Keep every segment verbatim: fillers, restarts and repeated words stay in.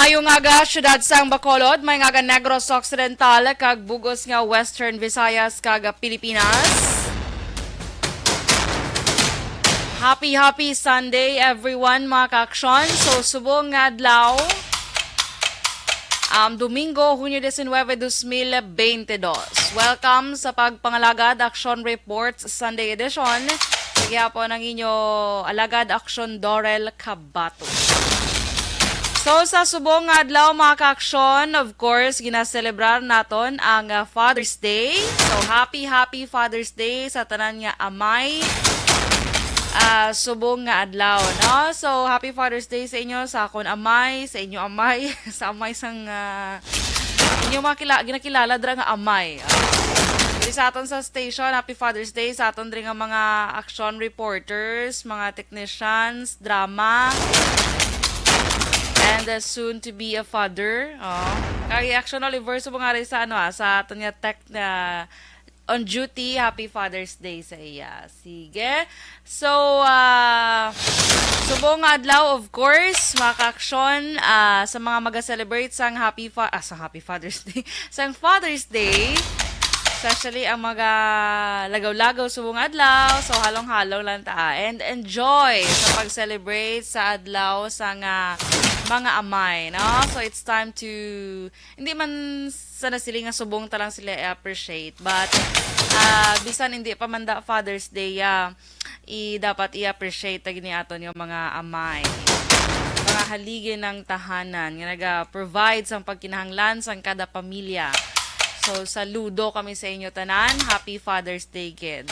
Maayong aga, siyudad sang Bacolod, maayong aga, Negros Occidental, kag bug-os nga Western Visayas, kag Pilipinas. Happy, happy Sunday, everyone, mga ka-aksyon. So, subong nga adlaw, um, Domingo, Hunyo diecinueve, dos mil veintidós. Welcome sa Pagpangalagad Aksyon Reports Sunday Edition. Sa gihapon ang inyo alagad, Aksyon Dorel Cabato. So, sa subong nga adlaw, mga ka-aksyon, of course, ginaselebrar naton ang, ah, Father's Day. So, happy, happy Father's Day sa tanan nga amay, ah, subong nga adlaw, no? So, happy Father's Day sa inyo, sa akon amay, sa inyo amay, sa amay sang, ah, inyo mga kila-, ginakilala dira nga amay. Ah, diri sa aton sa station, happy Father's Day sa aton diri nga mga action reporters, mga technicians, drama, and the soon to be a father. Oh. Kay Action Oliver, subong nga rin sa, ano, ah, sa aton nga tech na on duty, happy Father's Day sa iya. Sige. So, ah, subong nga adlaw, of course, mga ka-aksyon, ah, sa mga maga-celebrate sang happy fa-, ah, sa happy Father's Day, sang Father's Day, especially ang mga lagaw-lagaw subong adlaw, so halong-halong lang ta, and enjoy sa pag-celebrate sa adlaw sa nga mga amay, no? So, it's time to, hindi man sana sila nga subong ta lang sila i-appreciate, but, ah, bisan hindi pa man da Father's Day, ah, i-, dapat i-appreciate ta gini aton nga mga amay, mga haligi ng tahanan nga naga-provide sang pagkinahanglan sang kada pamilya. So, saludo kami sa inyo tanan. Happy Father's Day, kid.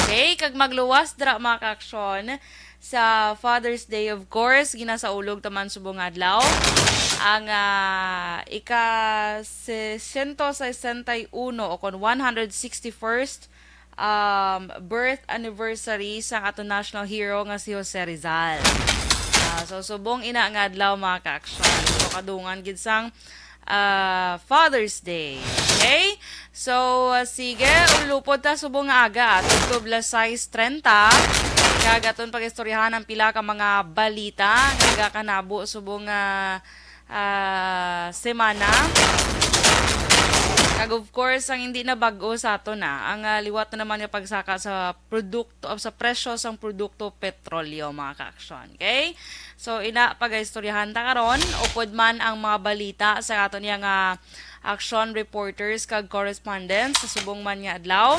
Okay, kag magluwas dira, mga ka-aksyon, sa Father's Day, of course, ginasaulog ta man subong nga adlaw ang, ah, ika sesenta sesenta y uno o kon one hundred sixty-first, um, birth anniversary sang aton national hero nga si Jose Rizal. Ah, so, subong ina nga adlaw, mga ka-aksyon. So, kadungan gid sang, ah, Father's Day. Okay? So, ah, sige, ulupod ta subong nga aga, ah, tubtob las sais treinta. Kag aton pag-istoryahan ang pila ka mga balita nga nagakanabo subong nga, ah, semana. Kag of course, ang hindi na bag-o sa aton na, ang, ah, liwat na naman nga pagsaka sa produkto, sa presyo sang produkto petrolyo, mga ka-aksyon. Okay? So, ina, pag-istoryahan ta karon, upod man ang mga balita sa aton yang, ah, action reporters kag correspondents sa subong man nga adlaw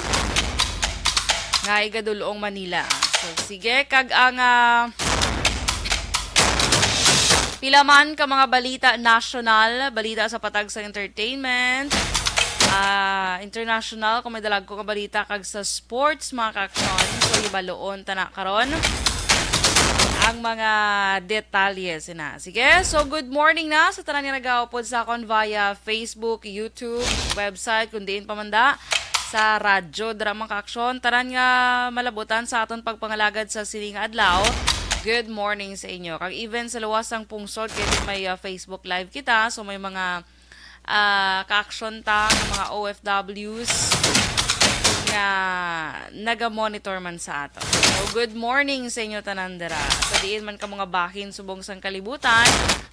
nga igadulong Manila. So, sige, kag ang, ah, pila man ka mga balita national, balita sa patag sa entertainment, ah, international, kung may dalag ko nga balita, kag sa sports, mga ka-aksyon. So, ibaloon ta na karon ang mga detalye sina. Sige, so good morning na sa tanan nga nagaupod sa akon via Facebook, YouTube, website, kung diin pa man da, sa radyo, dira, mga ka-aksyon. Tanan nga malabutan sa aton pagpangalagad sa sining adlaw, good morning sa inyo. Kag even sa luwas sang pungsod, kay may, ah, Facebook Live kita, so may mga, ah, ka-aksyon ta nga mga O F Ws nga naga-monitor man sa aton. So, good morning sa inyo tanan dira. Sa diin man ka mga bahin subong sang kalibutan,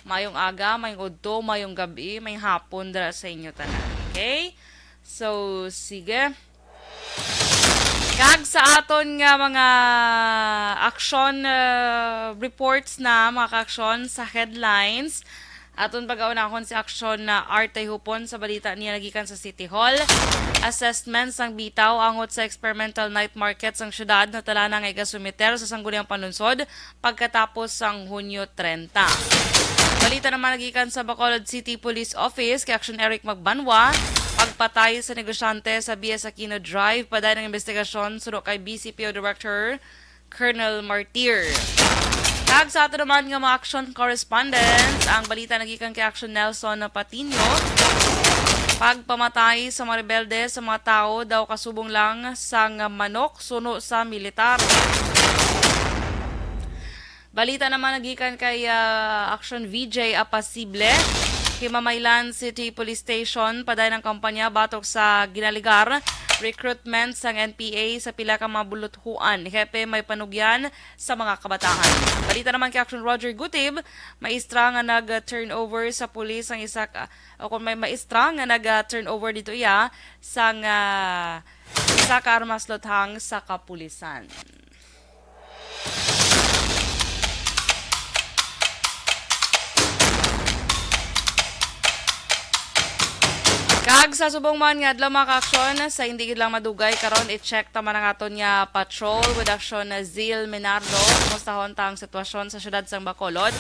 mayong aga, mayong udto, mayong gabi, mayong hapon dira sa inyo tanan. Okay? So, sige. Kag sa aton nga mga action, uh, reports na, mga ka-aksyon, sa headlines, aton pag-aunahon si Action na Arte Hupon sa balita niya nagikan sa City Hall. Assessment sang bitaw angot sa experimental night market sang syudad, natala na nga igasumiter sa Sangguniang Panlunsod pagkatapos sang Hunyo treinta. Balita naman nagikan sa Bacolod City Police Office kay Action Eric Magbanwa, pagpatay sa negosyante sa B S Aquino Drive, padayon ang investigasyon suno kay B C P O Director Colonel Martir. Kag sa ato naman nga mga action correspondents, ang balita nagikan kay Action Nelson Patino, pagpamatay sa mga rebelde sa mga tawo daw kasubong lang sang manok suno sa militar. Balita naman nagikan kay, ah, Action V J Apasible. Himamaylan City Police Station, padayon ang kampanya batok sa ginaligar recruitment sang N P A sa pila ka mga buluthuan. Hepe may panugyan sa mga kabataan. Balita naman kay Action Roger Gutib, maestra nga nag-turnover sa pulis ang isa ka, o kung may maestra nga nag-turnover dito iya sang, ah, isa ka armas luthang sa kapulisan. Kag sa subong man nga adlaw, mga ka-aksyon, sa hindi gid lang madugay karon, i-check ta man ang aton nga patrol with Action Zil Menardo. Kumustahon ta ang sitwasyon sa siyudad sang Bacolod?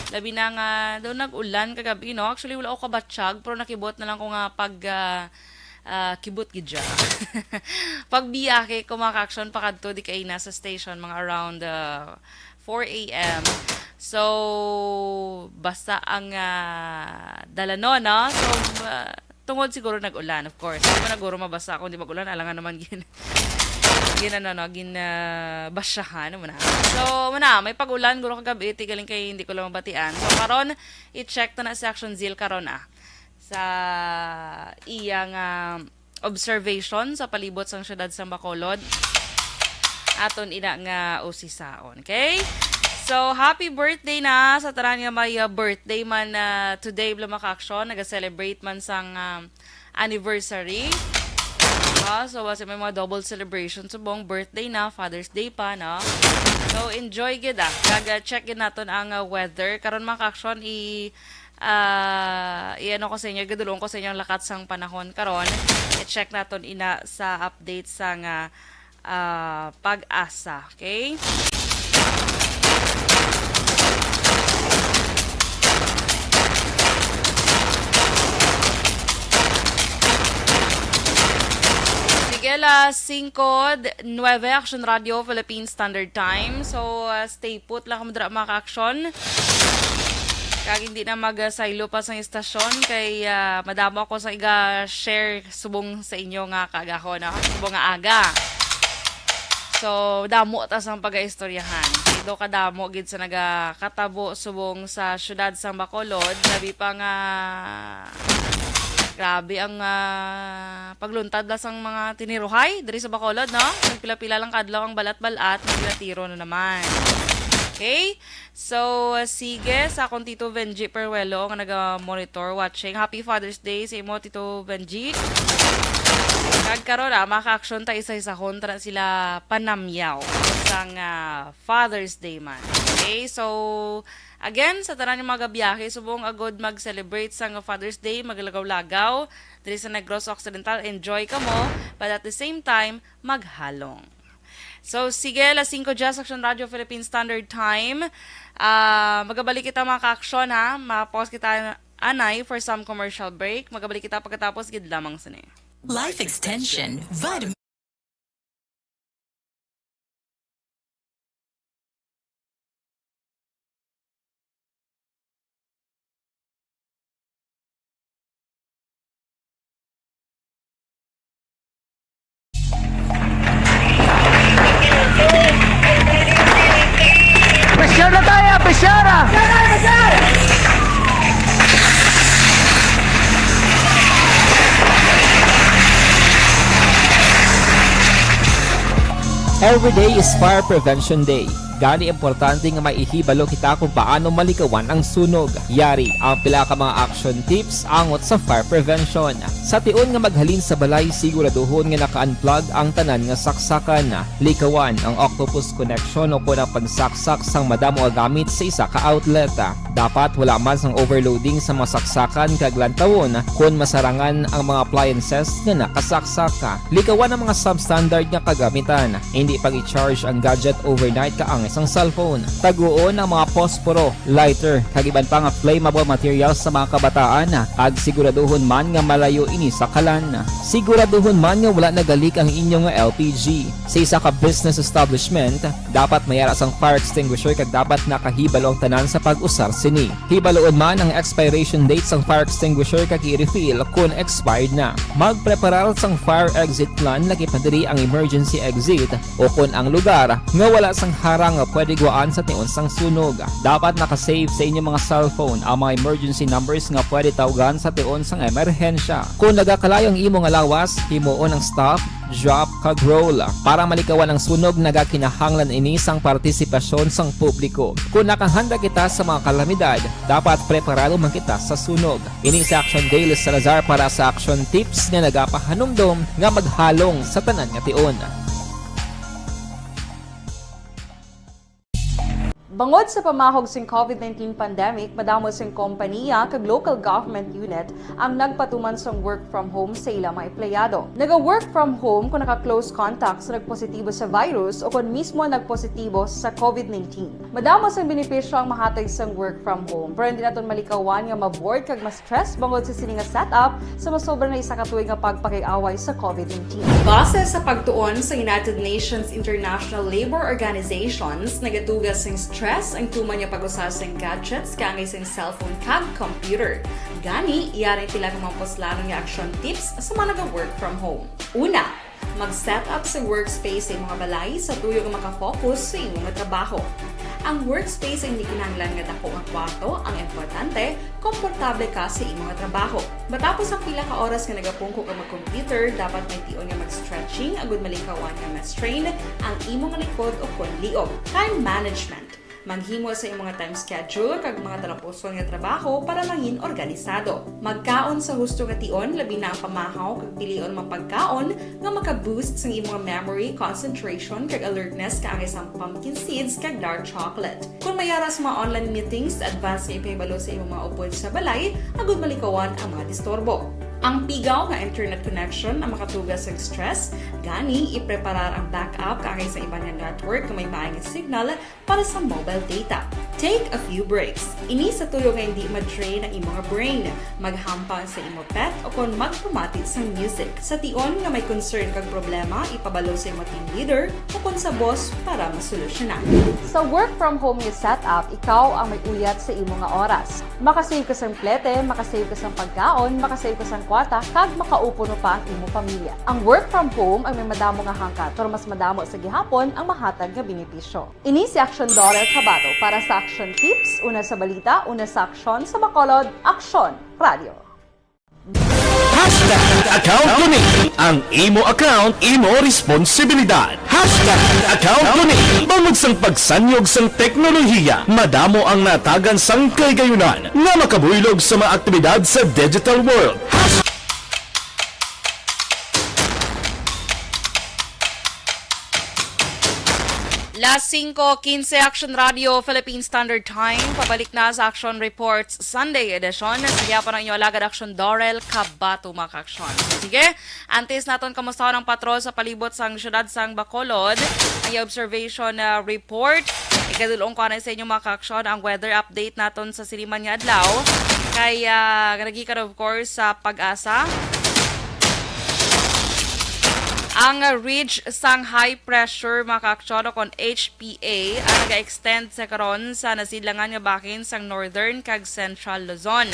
Labi na nga daw nag-ulan kagabi, no? Actually, wala ako kabatyag, pero nakibot na lang ko nga pag, ah, ah, kibot gid siya. Pagbiyahe ko, mga ka-aksyon, pakadto di kay na sa station, mga around, ah, four a m. So, basa ang, ah, dalanon, no? So, ah, tungod siguro nag-ulan, of course. Hindi man naguro mabasa kung di mag-ulan, alangan naman gin-, gin-, ano, no, gin, ah, basyahan, ano na. So, muna, may pag-ulan, guro kagabi, ti galing kay hindi ko lang mabatian. So, karon, i-check ta na si Action Zeal karon, ah, sa iyang, ah, observation sa palibot sang siyudad sang Bacolod. Aton ina nga usisaon, okay? So, happy birthday na sa tanan nga may, uh, birthday man, uh, today, mga ka-aksyon, naga-celebrate man sang, um, anniversary. Ah, so, basi may mga double celebration subong, birthday na, Father's Day pa, no? So, enjoy gid, ah. Kag, uh, check gid naton ang, uh, weather. Karon, mga ka-aksyon, i-, ah, i-ano ko sa inyo, gadulong ko sa inyo ang lakat sang panahon karon. I-check naton ina sa update sang, ah, ah, PAGASA, okay? Sige, alas singko nuebe, Action Radio Philippine Standard Time. So, ah, stay put lang kamo dira, mga ka-aksyon. Kag hindi na magsaylo pa sang istasyon kay, ah, madamo ako sa iga-share subong sa inyo nga kaagahon, no? Subong nga aga. So, damo ta sang pagaistoryahan. Kay daw kadamo gid sa nagakatabo subong sa siyudad sang Bacolod, labi pa nga grabe ang, ah, pagluntad la sang mga tiniruhay diri sa Bacolod, no? Nagpila-pila lang ka adlaw ang balat-balat, naglatiro na naman. Okay? So, uh, sige, sa akong Tito Benji Peruelo nga naga-monitor, watching. Happy Father's Day sa imo, Tito Benji. Kag karon, ah, mga ka-aksyon ta, isa-isahon ta na sila panamyaw sang, ah, Father's Day man. Okay, so, again, sa tanan nga mga gabiyahe, subong agod mag-celebrate sang Father's Day, maglagaw-lagaw diri sa Negros Occidental, enjoy kamo, but at the same time, maghalong. So, sige, alas singko dyan sa Action Radio Philippine Standard Time. Ah, magabalik kita, mga ka-aksyon, ha? Ma-pause kita anay for some commercial break. Magabalik kita pagkatapos gid lamang sini. Life Extension Vitamin. Pressure na tayo! Pressure na! Every day is Fire Prevention Day. Gani, importante nga maihibalo kita kung paano malikawan ang sunog. Yari ang pila ka mga action tips angot sa fire prevention. Sa tion nga maghalin sa balay, siguraduhon nga naka-unplug ang tanan nga saksakan. Likawan ang octopus connection o kon ang pagsaksak sang madamo nga gamit sa isa ka outlet. Dapat wala man sang overloading sa mga saksakan kag lantawon kon masarangan ang mga appliances nga nakasaksak. Likawan ang mga substandard nga kagamitan. Hindi pag-i-charge ang gadget overnight kaangay sang cellphone. Taguon ang mga posporo, lighter, kag iban pa nga flammable materials sa mga kabataan, kag siguraduhon man nga malayo ini sa kalan. Siguraduhon man nga wala nagalik ang inyo nga L P G. Sa isa ka business establishment, dapat may ara sang fire extinguisher kag dapat nakahibalo ang tanan sa pag-usar sini. Hibaloon man ang expiration date sang fire extinguisher kag i-refill kon expired na. Magpreparar sang fire exit plan, lakip na diri ang emergency exit o kon ang lugar nga wala sang harang nga pwede guwaan sa tion sang sunog. Dapat naka-save sa inyo mga cellphone ang mga emergency numbers nga pwede tawgan sa tion sang emerhensya. Kung nagakalayo ang imo nga lawas, himuon ang stop, drop, kag roll. Para malikawan ang sunog, nagakinahanglan ini sang partisipasyon sang publiko. Kung nakahanda kita sa mga kalamidad, dapat preparado man kita sa sunog. Ini si Action Dale Salazar para sa Action Tips nga nagapahanumdom nga maghalong sa tanan nga tion. Bangod sa pamahog sing COVID nineteen pandemic, madamo sing kompaniya kag local government unit ang nagpatuman sang work from home sa ila mga empleyado. Naga-work from home kung naka-close contact sa nagpositibo sa virus o kon mismo nagpositibo sa COVID nineteen. Madamo sang benepisyo ang mahatag sang work from home, pero hindi naton malikawan nga ma-bored kag ma-stress bangod sa sini nga setup sa masobra na isa ka tuig nga pagpakig-away sa COVID nineteen. Base sa pagtuon sa United Nations International Labour Organizations, nagatuga sing stress ang tuman nga pag-usa sing gadgets kaangay sing cellphone kag computer. Gani, yari ang pila ka mga puslanon nga action tips sa mga naga-work from home. Una, mag-set up sa workspace sa imong balay sa tuyo nga makafocus sa imong trabaho. Ang workspace ay hindi kinahanglan nga dako nga kwarto, ang importante, komportable ka sa imong trabaho. Matapos ang pila ka oras nga nagapungko ka mag-computer, dapat may tion nga mag-stretching agud malikawan nga ma-strain ang imong likod o kon liog. Time management. Maghimo sa imong time schedule kag mga talapuson nga trabaho para mangin organisado. Magkaon sa husto nga tion, labi na ang pamahaw kag pilion man pagkaon nga maka-boost sang imong memory, concentration, kag alertness kaangay sang pumpkin seeds kag dark chocolate. Kung may ara sa mga online meetings, advance nga ipahibalo sa imong mga upod sa balay agud malikawan ang mga disturbo. Ang pigaw nga internet connection ang makatuga sa stress, gani ipreparar ang backup kaangay sa iban nga network nga may maayong signal para sa mobile data. Take a few breaks. Ini sa tuyo nga hindi ma-drain ang imong brain. Maghampang sa imo pet o kon magpamati sang music. Sa tion nga may concern kag problema, ipabalo sa imo team leader o kon sa boss para masolusyonan. Sa work from home nga setup, ikaw ang may uyat sa imo nga oras. Makasave ka sang plete, makasave ka sang pagkaon, makasave ka sang kwarta, kag makaupo pa ang imo pamilya. Ang work from home ang may madamo nga hangkat, pero mas madamo sa gihapon ang mahatag nga benepisyo. Ini si Action Daughter Kabato para sa Action Tips, una sa balita, una sa aksyon, sa Bacolod, Aksyon Radio. Hashtag account ko ni. Ang imo account, imo responsibilidad. Hashtag account ko ni. Bangod sang pagsanyog sang teknolohiya, madamo ang natagan sang kahigayunan nga makabuylog sa mga aktibidad sa digital world. Las singko quince, Action Radio, Philippine Standard Time. Pabalik na sa Action Reports Sunday Edition. Sa gihapon ang inyo alagad, Action Dorel Kabato, mga ka-aksyon. Sige, antes naton kamustahon ang patrol sa palibot sang siyudad sang Bacolod, ang iya observation, ah, report. Ikadulong ko anay sa inyo, mga ka-aksyon, ang weather update naton sa sini man nga adlaw. Kay, ah, nagikan, of course, sa PAGASA. Ang ridge sang high pressure, mga ka-aksyon, o kon H P A, ang naga-extend sa karon sa nasidlangan nga bahin sang Northern kag Central Luzon.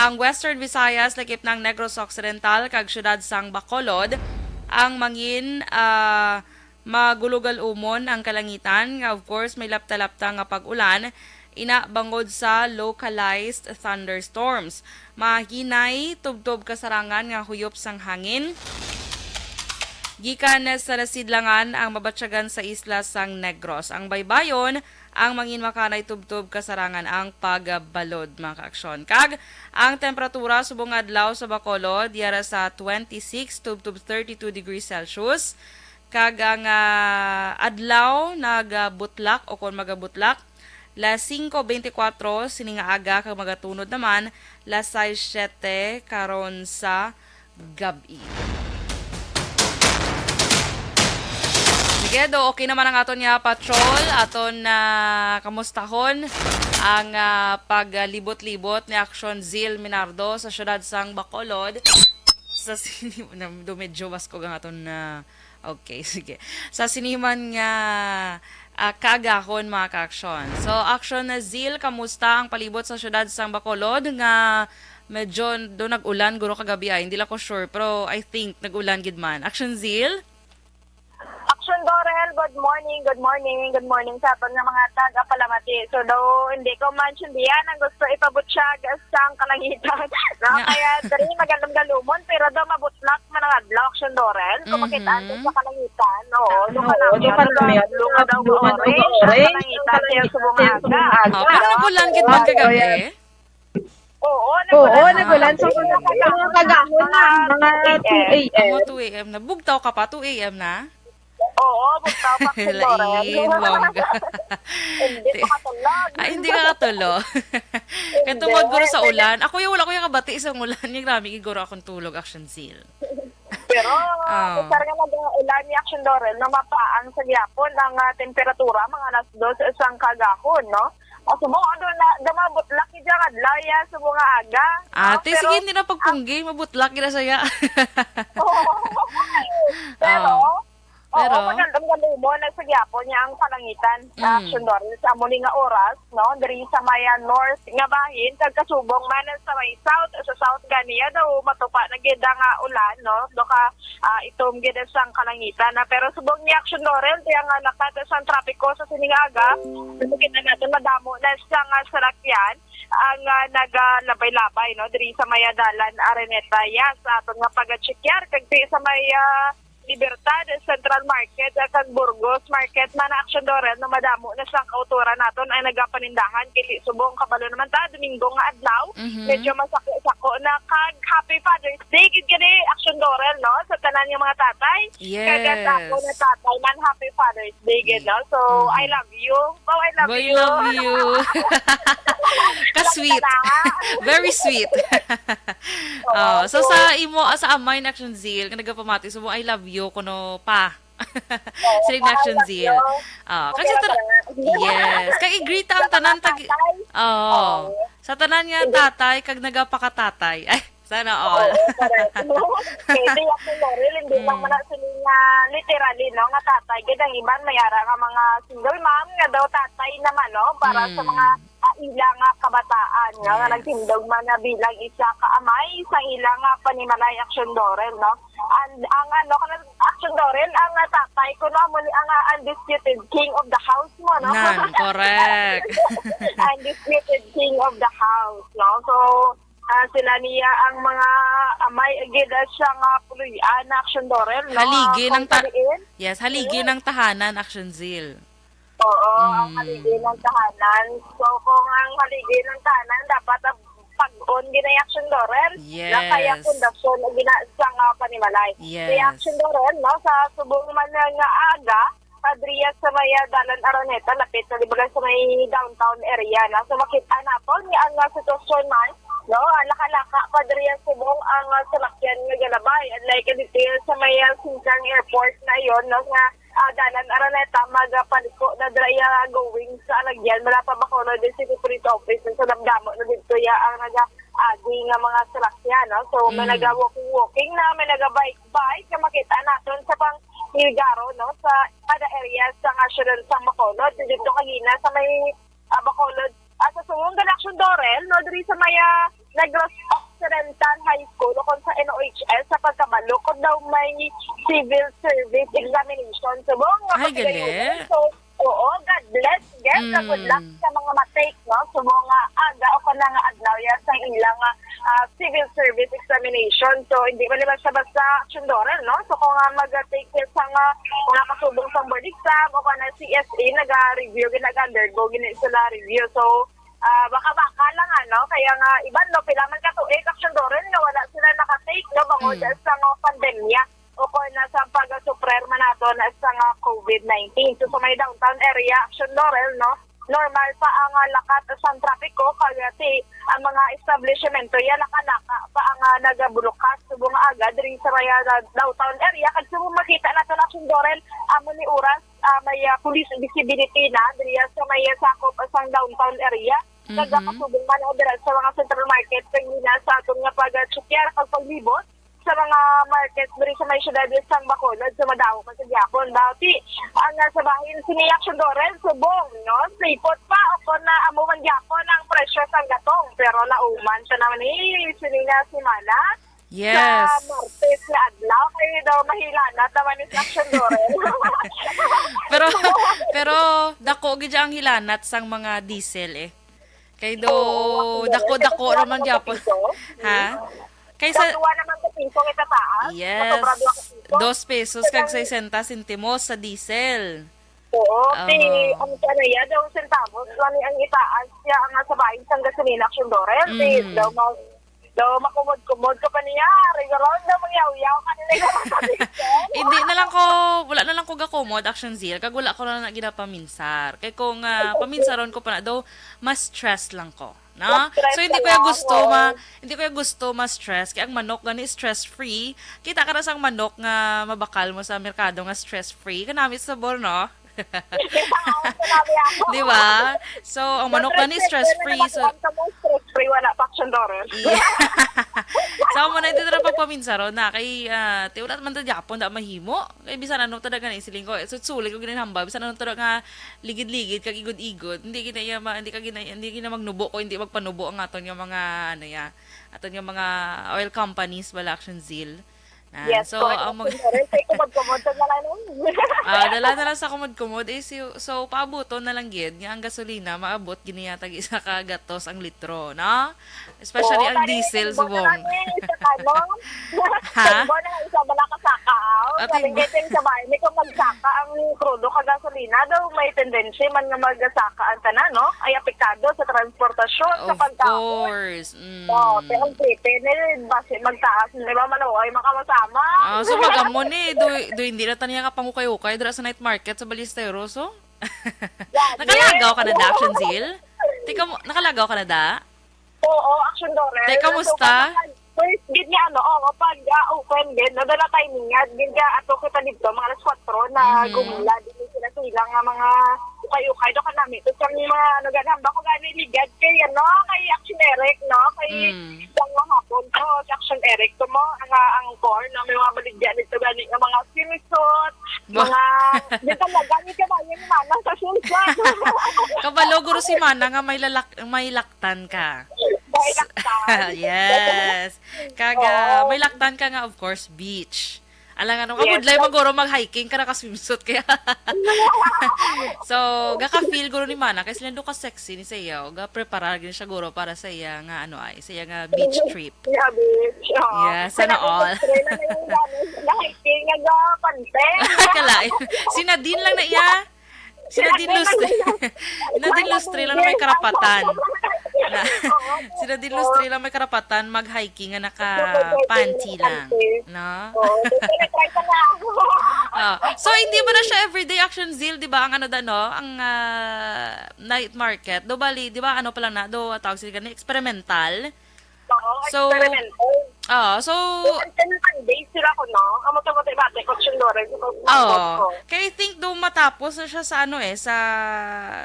Ang Western Visayas, lakip na ang Negros Occidental kag siyudad sang Bacolod, ang mangin, ah, magulugal umon ang kalangitan, nga of course may lapta-lapta nga pag-ulan, ina bangod sa localized thunderstorms. Mahinay tubtob kasarangan nga huyop sang hangin gikan sa nasidlangan ang mabatyagan sa isla sang Negros. Ang baybayon, ang mangin makanay tubtob kasarangan ang pagbalod, mga ka-aksyon. Kag ang temperatura subong nga adlaw sa Bacolod, yara sa twenty-six tubtob thirty-two degrees Celsius. Kag ang, ah, adlaw nagabutlak o kon magabutlak, las singko beintikwatro sini nga aga kag magatunod naman las sais siete karon sa gab-i. Sige, do, okay naman ang aton nga patrol. Aton na kamustahon ang, ah, paglibot-libot ni Action Zil Minardo sa siyudad sang Bacolod. Sa sini, do medyo baskog ang aton na Okay, sige. Sa sini man nga, ah, kaagahon, mga ka-aksyon. So, Action Zil, kamusta ang palibot sa siyudad sang Bacolod nga medyo do nag-ulan guro kagabi ay? Hindi lang ko sure, pero I think nag-ulan gid man. Action Zil? Action Dorel, good morning, good morning, good morning sa aton nga mga taga-Palamati. So, daw, hindi ko man siya diyan ang gusto ipabutyag sang kalangitan. No? Nga. Kaya, dali, magalum-galumon, pero daw mabutlak man ang adlaw, Action Dorel. Kung Mhm. makita natin sa kalangitan, oo, Oo, doon ka namin, doon ka namin, doon ka daw doon ka orange, orange, ang kalangitan ang sa kalangitan subong sa subong aga. Aga. Oh, pero nagulan gid man kagabi? Oo, Oo, nagulan. Nagulan. So, mga kagahon na, mga two A M. Mga two A M. Amo two A M na. Bugtaw ka pa, two A M na? Oo, bugtaw pa si Loren. Lain, bongga. Hindi Ti-, makatulog. Ah, hindi ka katulog. Hindi. Kaya tungod guro sa ulan. Ako yung wala ko yung kabati sa ulan. Yung rami, guro akong tulog, Action Zil. Pero, Oh. Usar nga nag-ulan ni Action Loren, no, mapaang sa gihapon ang, ah, temperatura, mga alas dos sang kagahon, no? Asubo, ano na, dumabutlak ni Jang Adlaw, ya, sa mga aga, no? Ate, pero, sige, hindi na pagpunggi, mabutlak, gina saya. Oo. Pero, Oh. Pero, oo, magandang galumo na sa gihapon niya ang kalangitan, Mm. Action Loren, sa muli nga oras, no? Diri sa may, ah, north nga bahin, kag kasubong man sa may south, sa south ganiya daw matupa na gid ang, ah, ulan, no? Do ka, ah, itom gid sang kalangitan, na. Pero subong ni Action Loren, kaya nga lakat sang trapiko sa sining aga, nakita natin madamo na sang, ah, salakyan ang, ah, nagalabay-labay, no? Diri sa may, ah, dalan Araneta, ya, sa aton nga pag-checkar, kag di sa may, ah, Libertad Central Market, ah, kag Burgos Market man, Action Loren, no, madamo na sang kautoran naton ay nagapanindahan. Kay subong kabalo naman ta, Domingo nga adlaw, Mhm. medyo masako-sako na, kag Happy Father's Day gid gani, Action Loren, no, sa tanan nga mga tatay. Yes. Kag sa ako na tatay man, Happy Father's Day gid, no? So, Mm. I love you. Oh, I love you. I love you. Ka-sweet. Love ka na. Very sweet. Oo, Oh, so so sa imo, ah, sa amay na Action Zil, nga nagapamati, so mo, "I love you," kuno pa. Oo, Sila na Action Zil. Ah, kasi okay, ta-, okay. Yes. Kag i-greet ang Sa tanan mga tag-, tatay. Oh. Oo. Sa tanan nga Hindi. Tatay, kag nagapakatatay. Ay, sana all. Oo, correct. Kay di ako, Loren, hindi lang Mm. man sila nga literally, no, nga tatay. Kaya ang iban, may ara nga mga single mom, nga daw tatay naman, no, para sa Mm. mga, ah, ila nga kabataan, nga, nga Yes. nagtindog man na bilang isa ka amay sa ila nga panimalay, Action Loren, no? And ang, ano, kanang Action Loren, ang, ah, tatay ko, no, amo ni ang, ah, undisputed king of the house mo, no? Nan, correct. Undisputed king of the house, no? So, ah, sila niya ang mga amay gid sa nga puloy-an na Action Loren, no? Haligi Ah, ng ta-, kung kaliin. Yes, haligi Mm. ng tahanan, Action Zil. Oo, ang Mm. haligi ng tahanan. So, kung ang haligi ng tahanan, dapat ang pag-on gid ang Action Loren, na kaya Yes. pundasyon ang gina-, sa nga panimalay. Yes. Kaya Action Loren, no, sa subong man nga aga, padriya sa may, ah, Dalan Araneta, lapit na, di ba, sa may downtown area na. So, makita naton nga ang, ah, sitwasyon man, no, ah, nakalaka padriya subong ang, ah, salakyan nga galabay. Unlike dito sa may, ah, Singkang Airport na yon, no, nga, ah, Dalan Araneta, magapaliko na dira, ah, going sa alagyan. Mula pa Bacolod, the City Police Office, so, damdamo na dito ya ang naga-, agi nga mga salakyan, no? So, may Mm. naga-walking-walking na, may naga-bike-bike na makita naton sa pang Hilgaro, no, sa kada area sa nga syudad sa Bacolod. Dito kagina sa may, ah, Bacolod, ah, sa Sumong Galaction Dorel, no, diri sa may, ah, Negros Occidental High School o kung sa N O H S sa pagkabalo kung daw may civil service examination. So, buong nga Ay, pagkagayon, gali. So, oo, God bless, yes, na good luck Mm. sa mga matake, no? So, mga aga o kung nga adlaw yan sa ilang, ah, ah, civil service examination. So, hindi man naman siya basta Action Loren, no? So, kung nga mag-take siya sa nga mga kasubong sa board exam o kung C S A, nag-review, nag-undergo, gini sila review. So, ah, baka-baka lang, ano? Kaya nga, iban, no? Pila man ka tuig, Action Loren, nga wala sila nakatake, no? Bangod Mm. sa nga pandemya o kung nasa pag-suprer man nato na sa nga covid nineteen. So, sa may downtown area, Action Loren, no? Normal pa ang, ah, lakat sa trapiko, kaya si, ang mga establishmento, yan, nakalaka pa ang, ah, nagabulukas subong nga aga diri sa may, ah, downtown area. Kag subong makita nato na, Action Loren, amo ni oras, ah, may, ah, police visibility na diri sa may, ah, sakop sa downtown area. Kag Mhm. kasubong man, ah, dira sa mga central market, kag na sa aton nga pag-checkar, pag paglibot sa mga market diri sa may siyudad sa Bacolod, sa madaho man sa gihapon. Dati, ang, ah, sa bahin sini Action Loren, subong, no? Sipot pa, o kung na amo man gihapon ang presyo sa gatong. Pero nauman siya naman, eh, sini nga semana. Yes. Martes nga adlaw, kay daw mahilanat naman ni Action Doren. Pero, pero dako gid ang hilanat sang mga diesel eh. Kay do, Oo, Action Doren. Dako-dako Kay naman duha gyapon. Ka piso. Ha? Kay sa Kay duha naman ka piso ang itataas. Yes. Masobra duha ka piso. Dos pesos kag Kaya sesenta sentimos sa diesel. Oo, Oo. Ti, ang kanaya daw centavos lang ang itaas siya ang sa bahin sang gasolina, Action Doren. Ti, Mm. daw mag-, daw makumod-kumod ka pa niya. Rigaron daw mangyaw-yaw ka nila yung sa diesel. Hindi na lang ko, wala na lang ko gakumod, Action Zil, kag wala ko na na ginapaminsar. Kay kung ah, paminsaron ko pa na daw, mas stress lang ko. No? Mas stress So hindi ka ko ya lang, gusto oo. ma hindi ko ya gusto ma stress kay ang manok gani stress free. Kita ka na sang manok nga mabakal mo sa merkado nga stress free. Kanami sabor, no? Sinabi ako. Di ba? So, ang manok gani stress free. So, Ang kamo stress free, wala pa Action Doren. Yeah. So, amo na ito na pagpaminsaron na kay ah, ti wala man ta gyapon da mahimo. Kay bisan ano ta da gani siling ko. So, sulit ko ginahambal bisan ano ta da nga ligid-ligid kag igod-igod. Hindi gina iya ma, hindi ka gina, hindi gina magnubo ko, hindi magpanubo ang aton nga mga ano ya. Aton nga mga oil companies bala Action Zil. Ah, Yes, so, correct. ang mag- Action Doren, kay kumod-kumod sa ngalanon. Ah, dala na lang sa kumod-kumod eh, si, so paabuton na lang gid nga ang gasolina maabot gini yata isa ka gatos ang litro, no? Especially Oo, ang kani diesel, limbo na subong. lang eh, sa ano? Ha? Limbo na lang sa bala ka saka, aw. At Sabi limbo. Kay ting sa bahay, may kung magsaka ang krudo ka gasolina, daw may tendency man nga magsaka ang tanan, no? Ay apektado sa transportasyon, sa Of pagkaon. course. Mm. Oh, pero ang prepaid, eh, basi magtaas, di ba, maluoy, makasama. Ah, so magamo ni, do, do hindi na taniya ka pangukay-ukay dira sa night market sa Ballesteros, oh? Yan, Nakalagaw ka na da, yes. Action Zil? Teka mo, nakalagaw ka na da? Oo, Action Doren. Teka, So, musta? kaya, first gid nga, ano, oo, pag ah, open gid, nadala timing nga, gid nga, ato kita dito, mga alas kwatro na Mhm. gumula, din sila sila nga mga ukay-ukay, do kanami. Tapos kami mga, ano, ganun, bako gani ligad kay, ano, kay Action Eric, no? Kay Mm. Isang mahapon ko, si Action Eric ko mo, ang, ah, ang core, no? May mga baligya dito gani nga mga swimsuit, Ba- mga, di talaga, ni kabayan ni Manang sa swimsuit. Kabalo, guro si Mana nga may lalak-, may laktan ka. May laktan. Yes. Kag, ah, Oo. may laktan ka nga, of course, beach. Alang ano, Yes, kabudlay like maguro mag-hiking ka naka-swimsuit kaya. So, gaka-feel guro ni Mana, kay sila do ka sexy ni Sayaw, ga-prepare gid siya guro para sa iya nga, ano ay, sa iya nga beach trip. Yeah, beach. Oo. Yeah, sana all. Kaya, na-hiking nga ga-pante. Kalain. Si Nadine lang na iya. Si Nadine Lustre. Si Nadine Lustre lang may karapatan. Na, Oo. si Nadine Lustre lang may karapatan mag-hiking nga naka-panty lang. No? Oo, so, try ko na. Ah, so, hindi ba na siya everyday Action Zil, di ba? Ang ano da, no? Ang ah, night market. Do bali, di ba? Ano pa lang na? Do, tawag sila gani? Experimental. Oo, So, experimental. ah, so, So, ang ten days sila ko, no? Ang motor-motor, iba, may kutsun doon, sa pag-, Oh, ko. Kaya I think do matapos na siya sa ano eh, sa,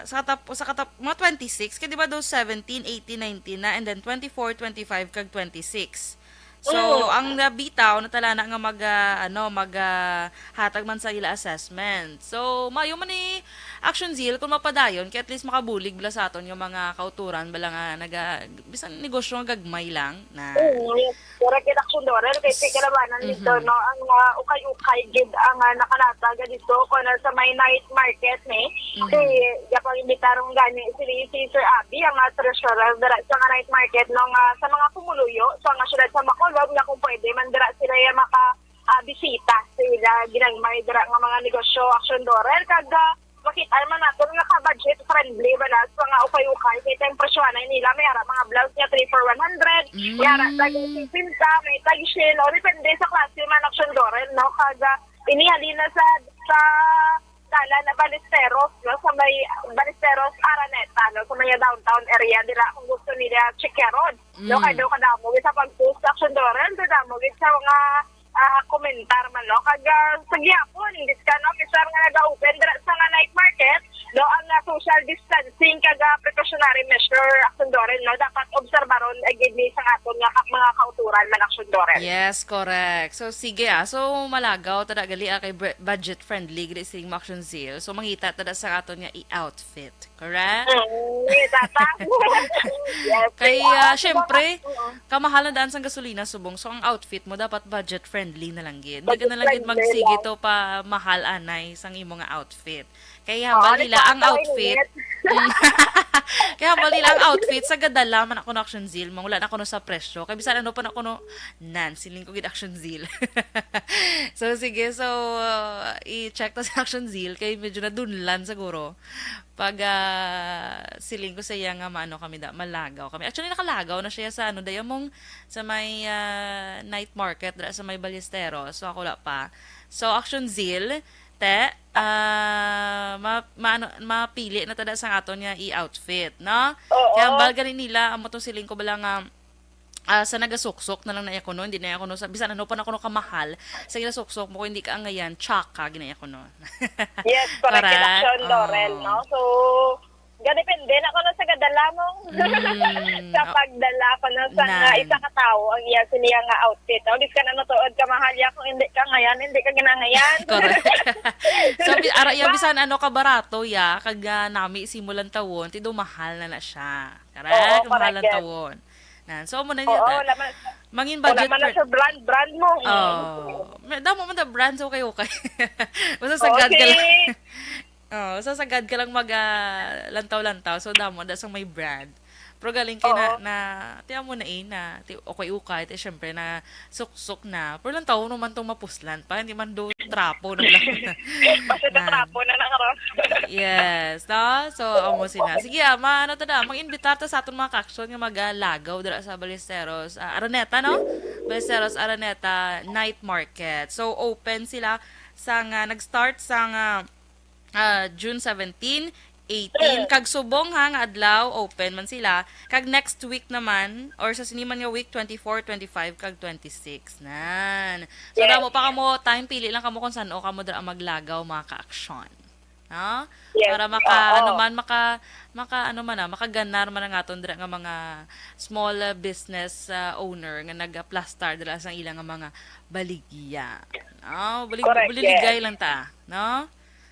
sa katap-, sa katap-, mga twenty-six, kaya di ba do seventeen, eighteen, nineteen na, and then twenty-four, twenty-five, kag twenty-six. So, Mm. ang nabitaw na tala na nga mag, ah, ano, mag, ah, hatag man sa ila assessment. So, mayo man ni Action Zeal kung mapadayon, kay at least makabulig bala sa aton nga mga kauturan, bala nga naga, bisan negosyo nga gagmay lang na. Mm, yes. Correct, Action Doren. Kay kalabanan dito, Mhm. no, ang, ah, ukay-ukay gid ang, ah, nakalata ga dito, kung sa may night market, ni. Mhm. Kay, yapang imbitaron gani si, si Sir Abby, ang, ah, treasurer dira sa nga night market, no, nga sa mga pumuluyo, sa nga siyudad sa Bacolod, nga kung pwede man dira sila ya maka, ah, bisita sa ila ginagmay dira nga mga negosyo, Action Doren. Kag, ah, makita man nato nga ka-budget friendly bala sa mga ukay-ukay, kay ang presyohanay nila may ara mga blouse nga three for one hundred, may ara tag Mm. singkwenta, may tag shin, o depende sa klase man, Action Doren, no? Kag, ah, ini halin na sa, sa dalan na Ballesteros, no? Sa may Ballesteros, Araneta, no? Sa may downtown area dira kung gusto nila, check ya ron. No, Mm. kay daw kadamo gid sa pag-post, Action Doren, kadamo gid sa mga, ah, komentar man, no? Kag, ah, sa gihapon, diskan, no, Mister nga naga-open dira sa nga night market, no, ang, ah, social distancing kag, ah, precautionary measure, Action Doren, no, dapat obserbaron, eh, gid ni sa aton nga ka-, mga kauturan. Alman Action Doren. Yes, correct. So, sige, ah. So, malagaw, tada gali, ah, kay bre-, budget friendly, gali sing mo Action Zeal. So, mangita tada sa aton nga i-outfit. Correct? Mm, tata. Yes, Kay, yes. Ah, Ako, syempre, ako, oo. Kamahalan daan sang gasolina subong. So, ang outfit mo dapat budget friendly na lang gid. Hindi ka Budget na lang gid friendly magsige lang. To pa mahal anay sang imo nga outfit. Kay Oo, hambal nila ang nagpapakaw outfit. Init. Mm. Kay hambal nila ang outfit sa gadala man ako na Action Zeal, mangula na kuno sa presyo. Kay bisan ano pa na kuno, nan, siling ko gid Action Zeal. So, sige. So, uh, i-check ta sa Action Zeal kay medyo nadunlan siguro. Pag, ah, siling ko sa iya nga maano kami da, malagaw kami. Actually, nakalagaw na siya sa ano, daya mong sa may, ah, night market, dira sa may Ballesteros. So, ako wala pa. So, Action Zeal, te, ah, ma-, maano, mapili na tada sa aton nga i-outfit, no? Oo. Kay hambal gani nila, amo tong siling ko bala nga, ah, sa nagasuksok na lang na kuno, hindi na kuno sa, bisan ano pa na kuno kamahal, sa ginasuksok mo, kung hindi ka angayan, tsaka ginaya kuno. Yes, correct. Correct? Election, Laurel, Oh. no? So, gadepende na kuno sa gadala mo. Mm, Sa oh. pagdala ko na sa nga Nan. isa ka tawo ang iya sa niya nga outfit. O, di ka na matuod ka, mahal ya, kung hindi ka ngayon, hindi ka ginangayan. Correct. So, bi-, ara, ya, Ma- bisan ano ka barato, ya, kag, ah, nami simulan tawon, ti do mahal na na siya. Correct? Oo, Mahal correct, ang yes. tawon. Nan. So, amo na niya Oo, ta. laman, Mangin wala budget man na friend. sa brand, brand mo. Mm. Oh, may, damo man da brand, so okay, okay. Basta Oo, sagad ka si lang. Oh, so sagad ka lang mag, ah, lantaw-lantaw. So, damo da sang may brand. Pero galing kay na, Oo. na, ti amo na eh, na, ti, okay, okay, ti, syempre, na suksok na. Pero lantaw naman tong mapuslan pa, hindi man do trapo na lang. Basta na Na. trapo na na karon. Yes, no? So, amo sina. Sige, ah, ma-, ano to na, mag-invitar ta sa aton mga ka-action nga magalagaw dira sa Ballesteros, ah, Araneta, no? Ballesteros Araneta Night Market. So, open sila sa nga, nag-start sa nga, ah, June seventeen, eighteen, Mm. kag subong ha nga adlaw, open man sila. Kag next week naman, or sa sini man nga week, twenty-four, twenty-five, kag twenty-six. Nan. So, Yes. damo pa kamo time, pili lang kamo kung saan o kamo dira maglagaw, mga ka-action. No? Yes. Para maka, Oo. ano man, maka, maka, ano man, ah, makaganar man ang aton dira nga mga small, ah, business, ah, owner nga nagaplastar dira sa ilang nga mga baligya. No? Bulig-, Correct, buliligay yes. lang ta, no?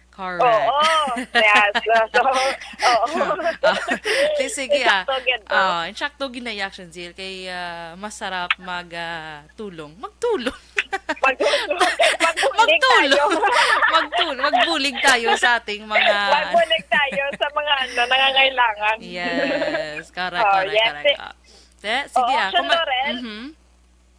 Correct. Oo. Yes. So, so, oo. Ah, ti, sige, ah. Insakto gyud, no? Ah, insakto gyud na i-action, Zil, kay, ah, masarap mag, ah, tulong. Magtulong. Magtulong. Magbulig Magtulong. tayo. Magtul-, magbulig tayo sa ating mga Magbulig tayo sa mga, ano, nangangailangan. Yes. Correct, Oh, correct, yes. correct. Ah. Te, sige, Oo, ah, Action kung ma-, Doren. Mhm.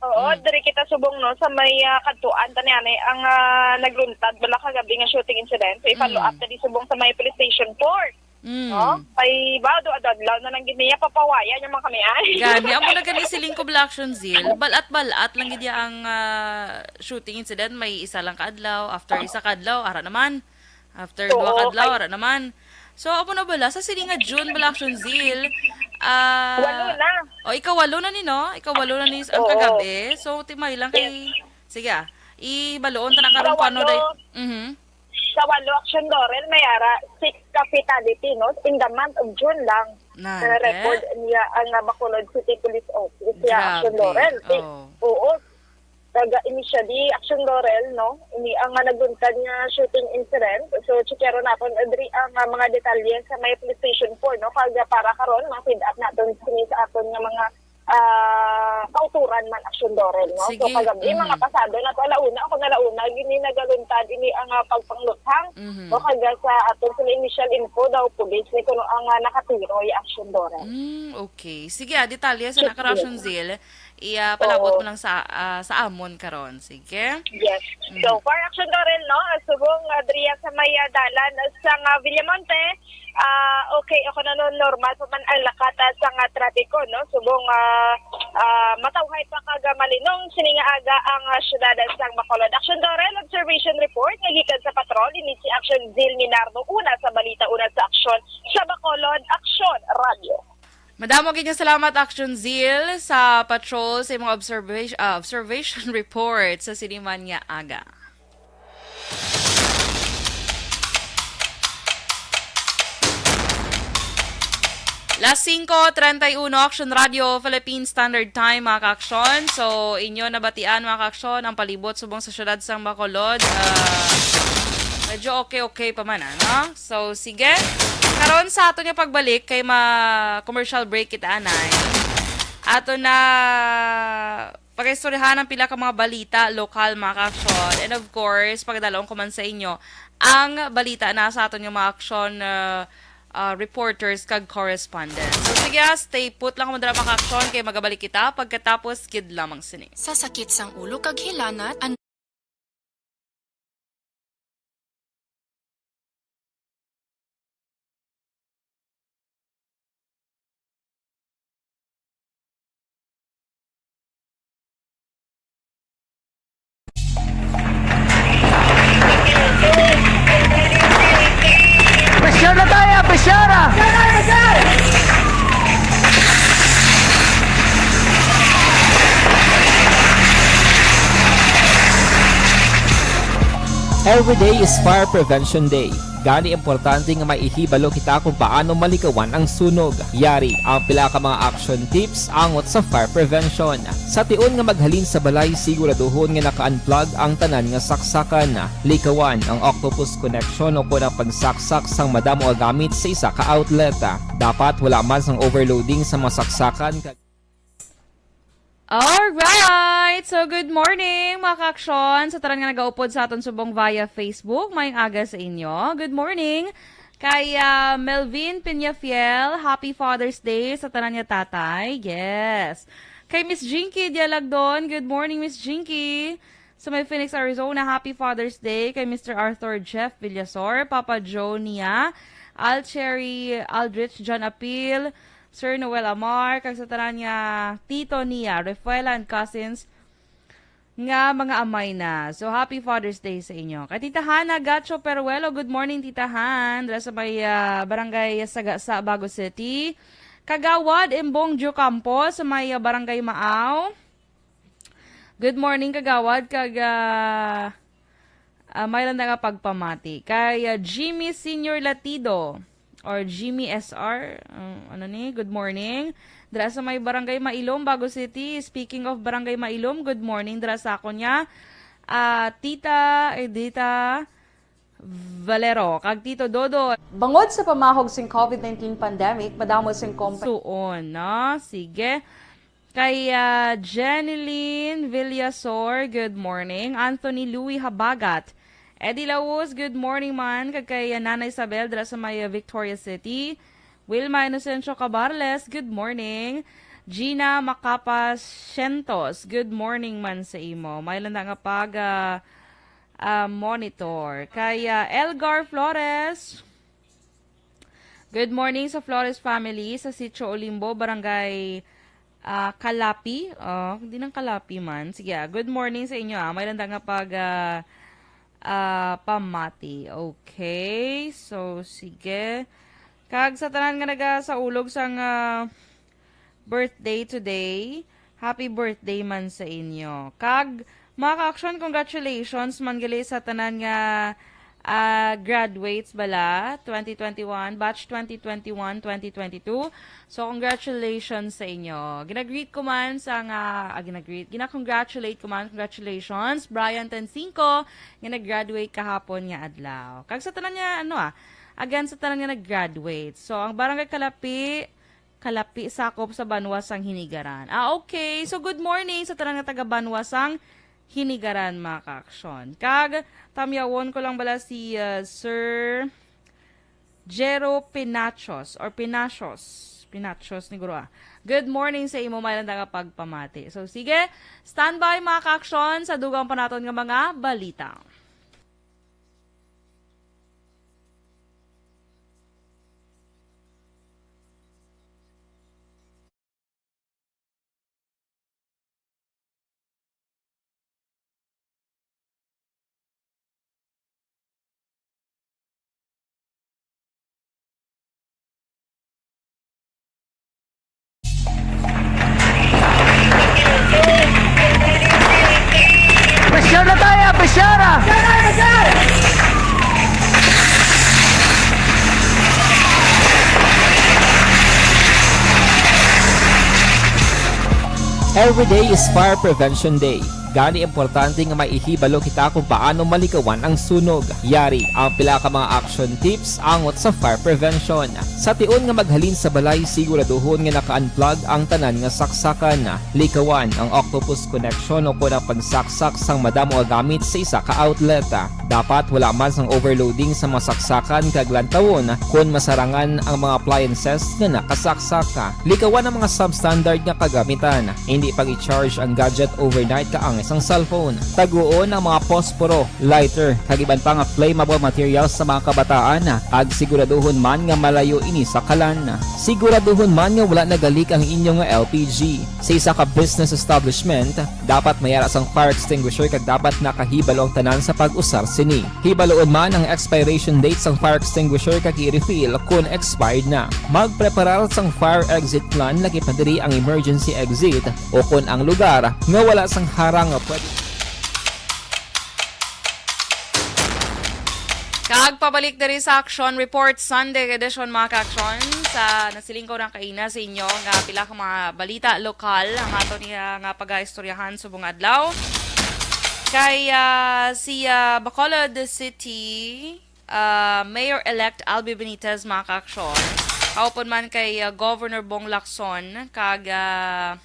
Oo, Mm. diri kita subong, no, sa may, ah, kadtuan, tani anay ang, ah, nagluntad bala kagabi nga shooting incident. So, i-follow Mm. up ta di subong sa may police station four. Mm. No? Kay ba, do adlaw na lang gid niya, papawaya niya man kami, ay. Gani, amo na gani siling ko, Black Action Zeal. Balat-balat lang gid ya ang, ah, shooting incident. May isa lang ka adlaw, after isa ka adlaw, ara naman. After Oo, duha ka adlaw, kay ara naman. So, amo na bala, sa siling nga June, Black Action Zeal, ah, Walo na. O, ikawalo na ni, no? Ikawalo na ni ang Oo. kagabi. So, timay lang kay, Yes. sige, ah. Ibaluon ta na karon kung ano Ikawalo. day-, mhm. Sa walo, Action Doren, may ara six ka fatality, no? In the month of June lang. Nan, Na-record eh? niya ang, ah, Bacolod City Police Office, ya, Action Grabe. Doren. Ti-, Oh. oo. Taga initially, Action Doren, no? Ini ang, ah, nagluntad nga shooting incident. So, checkero naton, ah, diri ang, ah, mga detalye sa may police station four, no? Kag, ah, para karon, ma-feed up naton sini sa aton nga mga ah, kauturan man, Action Doren, no? So, Sige. kagabi, Mm. mga pasado na to, alauna, ako na alauna, gini nagaluntad, ini ang, ah, pagpangluthang, Mhm. no? Kag sa aton sila initial info daw, pulis ni kuno ang, ah, nakatiroy, Action Doren. Mm, okay. Sige, ah, detalye sa Sige. nakarason, Zil. I, ah, palabot Oo. mo lang sa, ah, sa amon karon. Sige. Yes. Mm. So, for Action Doren, no? Subong, ah, diriya sa may, ah, dalan sa, ah, Villamonte, Ah, okay, ako na, no, normal pa man ang lakat, ah, sa nga trapiko, no? Subong, ah, ah, matawhay pa kag malinong sini nga aga ang, ah, siyudad sang Bacolod. Action Doren, observation report nga gikan sa patrol, ini si Action Zil Minardo, una sa balita, una sa aksyon sa Bacolod. Action Radio. Madamo gid nga salamat, Action Zil, sa patrol sa imong observation, ah, observation report sa sini man nga aga. Las singko treinta y uno, Action Radio Philippine Standard Time, mga ka-aksyon. So, inyo nabatian, mga ka-aksyon, ang palibot subong sa siyudad sang Bacolod. Ah, medyo okay-okay pa man, ano? So, sige. Karon sa aton nga pagbalik, kay ma-commercial break kita, anay. Ato na pagaistoryahan ang pila ka mga balita lokal, mga ka-aksyon. And of course, pagadalon ko man sa inyo ang balita na sa aton nga mga aksyon, uh, uh, reporters kag correspondents. So sige, ah, stay put lang mo dira, mga ka-aksyon, kay magabalik kita pagkatapos gid lamang sini. Sa sakit sang ulo kag hilanat, an- Pressure na tayo, pressure! Every day is Fire Prevention Day. Gani, importante nga may ihibalo kita kung paano malikawan ang sunog. Yari ang pila ka mga action tips angot sa fire prevention. Sa tion nga maghalin sa balay, siguraduhon nga naka-unplug ang tanan nga saksakan. Likawan ang octopus connection o kon ang pagsaksak sang madamo nga gamit sa isa ka outlet. Dapat wala man sang overloading sa mga saksakan kag Alright! So, good morning, mga ka-aksyon, sa tanan nga nagaupod sa aton subong via Facebook. Maayong aga sa inyo. Good morning kay, ah, Melvin Peñafiel. Happy Father's Day sa tanan nga tatay. Yes. Kay Miss Jinky Dialagdon. Good morning, Miss Jinky. Sa may Phoenix, Arizona, happy Father's Day kay Mister Arthur Jeff Villasor, Papa Joe Nia, Al Cherry Aldrich, John Apil, Sir Noel Amar, kag sa tanan nga tito niya, Refuela and cousins, nga mga amay na. So, happy Father's Day sa inyo. Kay Tita Hana Gacho Peruelo, good morning, Tita Han. Dira sa may, ah, Barangay Sagasa, Bago City. Kagawad Imbong Diocampo sa may, ah, Barangay Maaw. Good morning, Kagawad. Kag, ah, Ah, may lang nga pagpamati kay, ah, Jimmy Senior Latido or Jimmy S R, ah, ano ni? Good morning. Dira sa may Barangay Mailom, Bago City. Speaking of Barangay Mailom, good morning dira sa akon nga, ah, Tita Edita Valero kag Tito Dodo. Bangod sa pamahog sing covid nineteen pandemic, madamo sing kompa- Suon, no? Sige. Kay, ah, Jenilyn Villasor, good morning. Anthony Louis Habagat. Eddie Laus, good morning man. Kag kay, ah, Nanay Isabel, dira sa may, ah, Victoria City. Wilma Inocencio Cabarles, good morning. Gina Macapas Cientos, good morning man sa imo. May landa nga pag, ah, ah, monitor. Kay, ah, Elgar Flores, good morning sa Flores family sa Sitio Olimbo, Barangay, ah, Calapi. Oh, di nang Calapi man. Sige, ah, good morning sa inyo, ah. May landa nga pag, ah, ah, pamati. Okay. So, sige. Kag sa tanan nga nagasaulog sang, ah, birthday today, happy birthday man sa inyo. Kag, mga ka-aksyon, congratulations man gali sa tanan nga, ah, graduates bala, twenty twenty-one, batch twenty twenty-one, twenty twenty-two. So, congratulations sa inyo. Ginagreet ko man sa nga, ah, ginagreet, gina-congratulate ko man, congratulations, Brian Tensinco, nga nag-graduate kahapon nga adlaw. Kag sa tanan nga, ano, ah, again, sa tanan nga nag-graduate. So, ang Barangay Calapi, Calapi, sakop sa banwa sang Hinigaran. Ah, okay. So, good morning sa tanan nga taga banwa sang Hinigaran, mga ka-aksyon. Kag, tamyawon ko lang bala si, uh, Sir Jero Pinachos or Pinachos. Pinachos ni Guro, ah. Good morning sa imo, may landa nga pagpamati. So, sige, standby, mga ka-aksyon, sa dugang pa naton nga mga balita. Pressure na tayo, pressure! Every day is Fire Prevention Day. Gani, importante nga maihibalo kita kung paano malikawan ang sunog. Yari ang pila ka mga action tips angot sa fire prevention. Sa tion nga maghalin sa balay, siguraduhon nga naka-unplug ang tanan nga saksakan. Likawan ang octopus connection o kon ang pagsaksak sang madamo nga gamit sa isa ka outlet. Dapat wala man sang overloading sa mga saksakan kag lantawon kon masarangan ang mga appliances nga nakasaksak. Likawan ang mga substandard nga kagamitan. Hindi pag-i-charge ang gadget overnight kaangay sang cellphone. Taguon ang mga posporo, lighter, kag iban pa nga flammable materials sa mga kabataan, kag siguraduhon man nga malayo ini sa kalan. Siguraduhon man nga wala nagalik ang inyo nga L P G. Sa isa ka business establishment, dapat may ara sang fire extinguisher kag dapat nakahibalo ang tanan sa pag-usar sini. Hibaluon man ang expiration date sang fire extinguisher kag i-refill kon expired na. Magpreparar sang fire exit plan, lakip na diri ang emergency exit, o kon ang lugar nga wala sang harang nga pwede. Kag pabalik diri sa Action Report Sunday edition, mga ka-action. Sa nasiling ko na kaina sa inyo nga pila ka mga balita lokal ang ato niya nga pag-aistoryahan subong adlaw. Kay ah, si ah, Bacolod City ah, Mayor-elect Albi Benitez, mga ka-action, kaupod man kay ah, Governor Bong Lacson kag ah,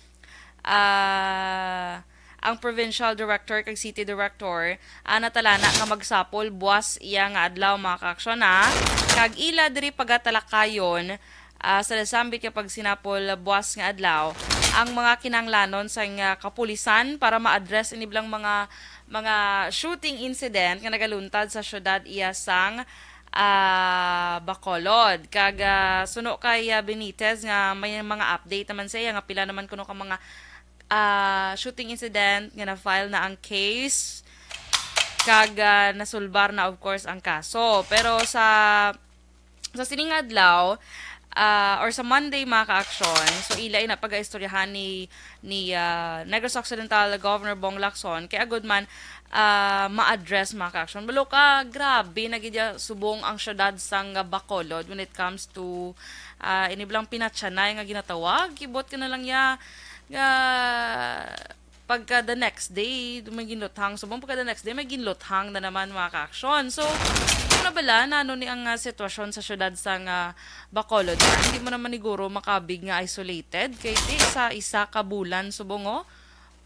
ah, ang provincial director kag city director, ah, natalana nga magsapol buwas iya nga adlaw, mga ka-action, ha? Kag ila diri pagatalakayon, ah, sa nasambit nga pagsinapol buwas nga adlaw ang mga kinahanglanon sang ah, kapulisan para ma-address ini blang mga mga shooting incident nga nagaluntad sa syudad iya sang ah, Bacolod. Kag ah, suno kay ah, Benitez nga may mga update naman sa iya nga pila naman kuno ka mga ah, shooting incident nga na-file na ang case kag ah, nasulbar na, of course, ang kaso. Pero sa sa sining adlaw, ah, or sa Monday, mga ka-action, so ila ina pag-aistoryahan ni ni ah, Negros Occidental Governor Bong Lacson kay agud man ah, ma-address, mga ka-action. Balo ka, grabe na gid ya subong ang syudad sang Bacolod when it comes to ah, ini blang pinatsanay nga ginatawag. Kibot ka na lang ya nga pagka the next day, may ginluthang. Subong pagka the next day, may ginluthang na naman, mga ka-action. So, ano na bala, nano ni ang ah, sitwasyon sa syudad sang ah, Bacolod? Hindi mo naman niguro makabig nga isolated. Kay di sa isa ka bulan, subong, oh,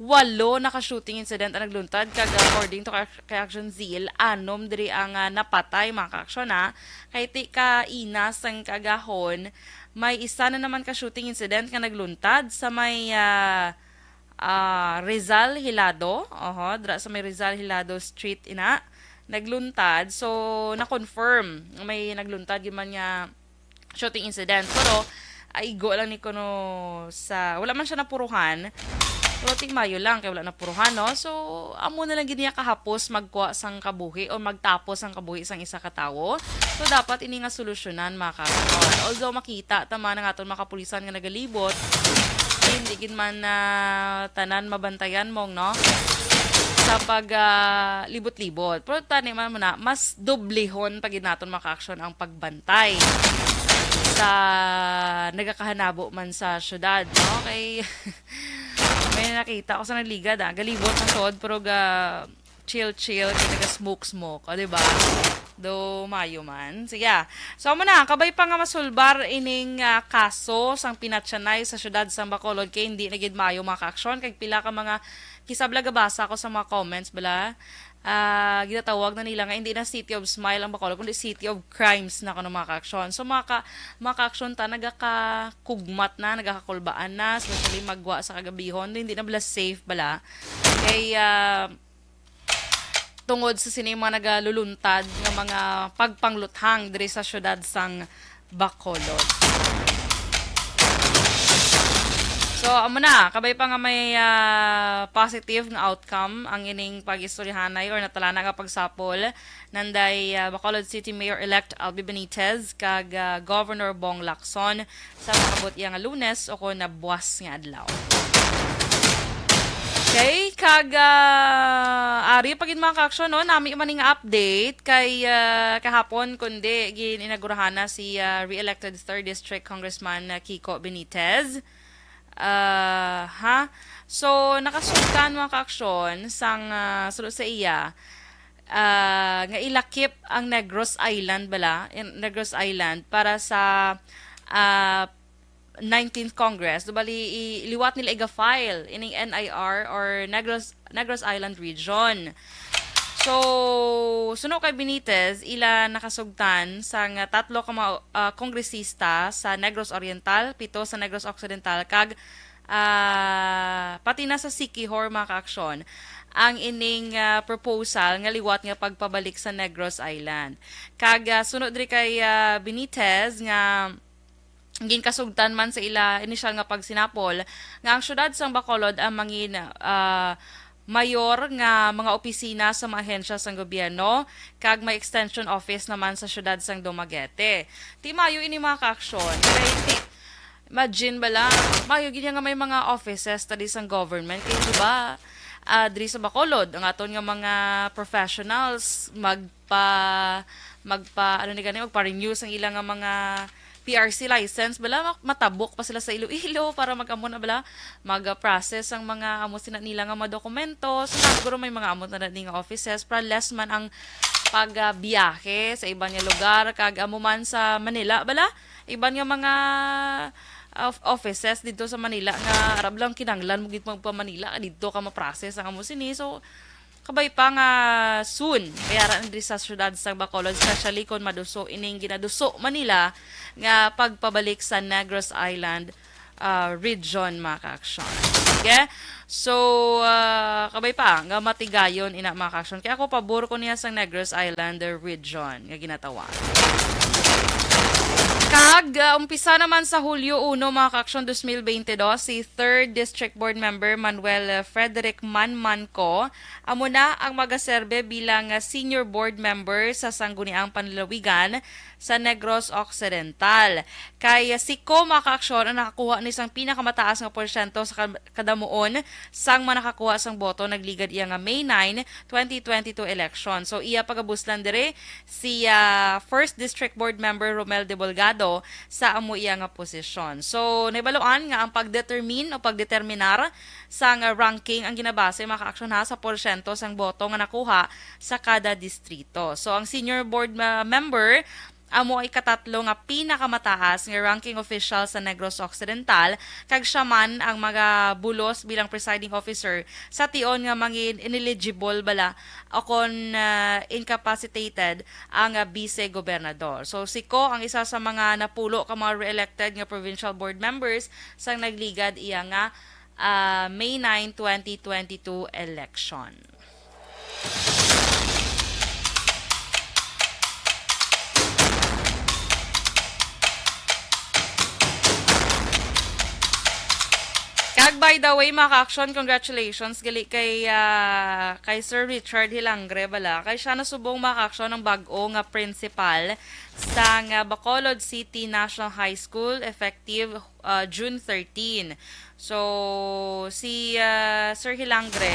walo na ka shooting incident ang nagluntad. Kag according to kay, kay Action Zeal, anom diri ang ah, napatay, mga ka-action, ha. Kay ti ka ina sang kagahon, may isa na naman ka shooting incident nga nagluntad sa may ah, ah, Rizal Hilado. Oho, dra sa may Rizal Hilado Street ina nagluntad. So, na-confirm nga may nagluntad gyud man nga shooting incident. Pero, ah, igo lang ni kuno sa, wala man siya napuruhan. Pero ti mayo lang kay wala napuruhan, no? So, amo na lang gid niya kahapos magkuha sang kabuhi o magtapos sang kabuhi sang isa ka tawo. So, dapat ini nga solusyonan, mga ka-action. Although makita ta man ang aton mga kapulisan nga nagalibot, hindi gid man na tanan mabantayan, mong, no? Sa pag ah, libot-libot. Pero tani man muna, mas doblehon pa gid naton, mga ka-action, ang pagbantay sa nagakahanabo man sa syudad, no? Kay may nakita ko sa nagligad, ah, galibot na sod, pero ga chill-chill, kay naga-smoke-smoke, o, di ba? Do mayo man. Sige, ah. So, amo na, kabay pa nga masulbar ining ah, kaso sang pinatsanay sa syudad sang Bacolod, kay hindi na gid maayo, mga ka-action, kag pila ka mga, kisabla gabasa ko sa mga comments bala, ah, ginatawag na nila nga hindi na City of Smile ang Bacolod, kundi City of Crimes na kuno, mga ka-action. So, mga ka, mga ka-action ta, nagakakugmat na, nagakakulbaan na, especially magwa sa kagabihon, hindi na bala safe bala. Kay ah, tungod sa sini mga nagaluluntad nga mga pagpangluthang diri sa syudad sang Bacolod. So, amo na, kabay pa nga may ah, positive nga outcome ang ining pag-istoryahanay or natalana nga pagsapol nanday ah, Bacolod City Mayor-elect Albi Benitez kag ah, Governor Bong Lacson sa makabot iya nga Lunes o kon na buwas nga adlaw. Okay, kag ah, ari pa gid, mga ka-action, no? Nami man nga update kay ah, kahapon, kundi gin-inaugurahan na si ah, re-elected third District Congressman ah, Kiko Benitez. Ah, ha? So, nakasugtan, mga kaaksyon, sang, ah, suno sa iya, ah, nga ilakip ang Negros Island bala, in Negros Island para sa, ah, nineteenth Congress. Bali, i-, liwat nila iga-file ining N I R or Negros, Negros Island Region. So, suno kay Benitez, ila nakasugtan sang tatlo ka mga, ah, kongresista sa Negros Oriental, pito sa Negros Occidental, kag, ah, pati na sa Siquijor, mga kaaksyon, ang ining, ah, proposal nga liwat nga pagpabalik sa Negros Island. Kag, ah, suno diri kay, ah, Benitez nga ginkasugtan man sa ila inisyal nga pagsinapol nga ang siyudad sang Bacolod ang mangin, ah, mayor nga mga opisina sa mga ahensya sang gobyerno, kag may extension office naman sa siyudad sang Dumaguete. Ti mayo ini, mga kaaksyon. Kay, imagine bala, mayo gid nga may mga offices ta di sang government. Kay, di ba, ah, diri sa Bacolod, ang aton nga mga professionals magpa, magpa, ano ni gani, magpa-renew sang ila nga mga P R C license bala, mak-, matabok pa sila sa Iloilo para mag-amo na bala, mag-process ang mga amo sina nila nga mga dokumento. So, siguro may mga amo na ni nga offices para less man ang pagbiyahe sa iban nga lugar, kag amo man sa Manila bala, iban nga mga of-, offices dito sa Manila nga arab lang kinahanglan mo gid magpa Manila dito ka ma-process ang amo sini. So, kabay pa nga soon, kay ara na diri sa siyudad sa Bacolod, especially kon maduso ining ginaduso man nila nga pagpabalik sa Negros Island, ah, region, mga kaaksyon. Okay? So, ah, kabay pa nga matigayon ina, mga kaaksyon. Kaya ako, pabor ko niya sa Negros Island region nga ginatawag. Kag, ah, umpisa naman sa Hulyo uno, mga kaaksyon, dos mil bente dos, si Third District Board Member Manuel, ah, Frederick Manmanco amo na ang magaserbe bilang, ah, Senior Board Member sa Sangguniang Panlalawigan sa Negros Occidental. Kay, ah, si Ko, mga kaaksyon, ang nakakuha ni sang pinakamataas nga porsyento sa ka-, kadamuon sang mga nakakuha sang boto nagligad iya nga May nine, twenty twenty-two election. So, iya pagabuslan diri si, ah, First District Board Member Romel De Bolgado sa amo iya nga posisyon. So, nahibaluan nga ang pagdetermine o pagdeterminar sang ranking ang ginabase, mga kaaksyon, ha, sa porsyento sang boto nga nakuha sa kada distrito. So, ang senior board, ah, member amo ikatatlo nga pinakamataas nga ranking official sa Negros Occidental, kag siya man ang magabulos bilang presiding officer sa tion nga mangin ineligible bala o kon, ah, incapacitated ang, ah, vice gobernador. So, si Ko ang isa sa mga napulo ka mga re-elected nga provincial board members sang nagligad iya nga, ah, May nine, twenty twenty-two election. Kag by the way, mga ka-action, congratulations gali kay, ah, kay Sir Richard Hilangre bala. Kay siya na subong, mga ka-action, ang bag-o nga principal sang, ah, Bacolod City National High School effective, ah, June thirteen. So, si, ah, Sir Hilangre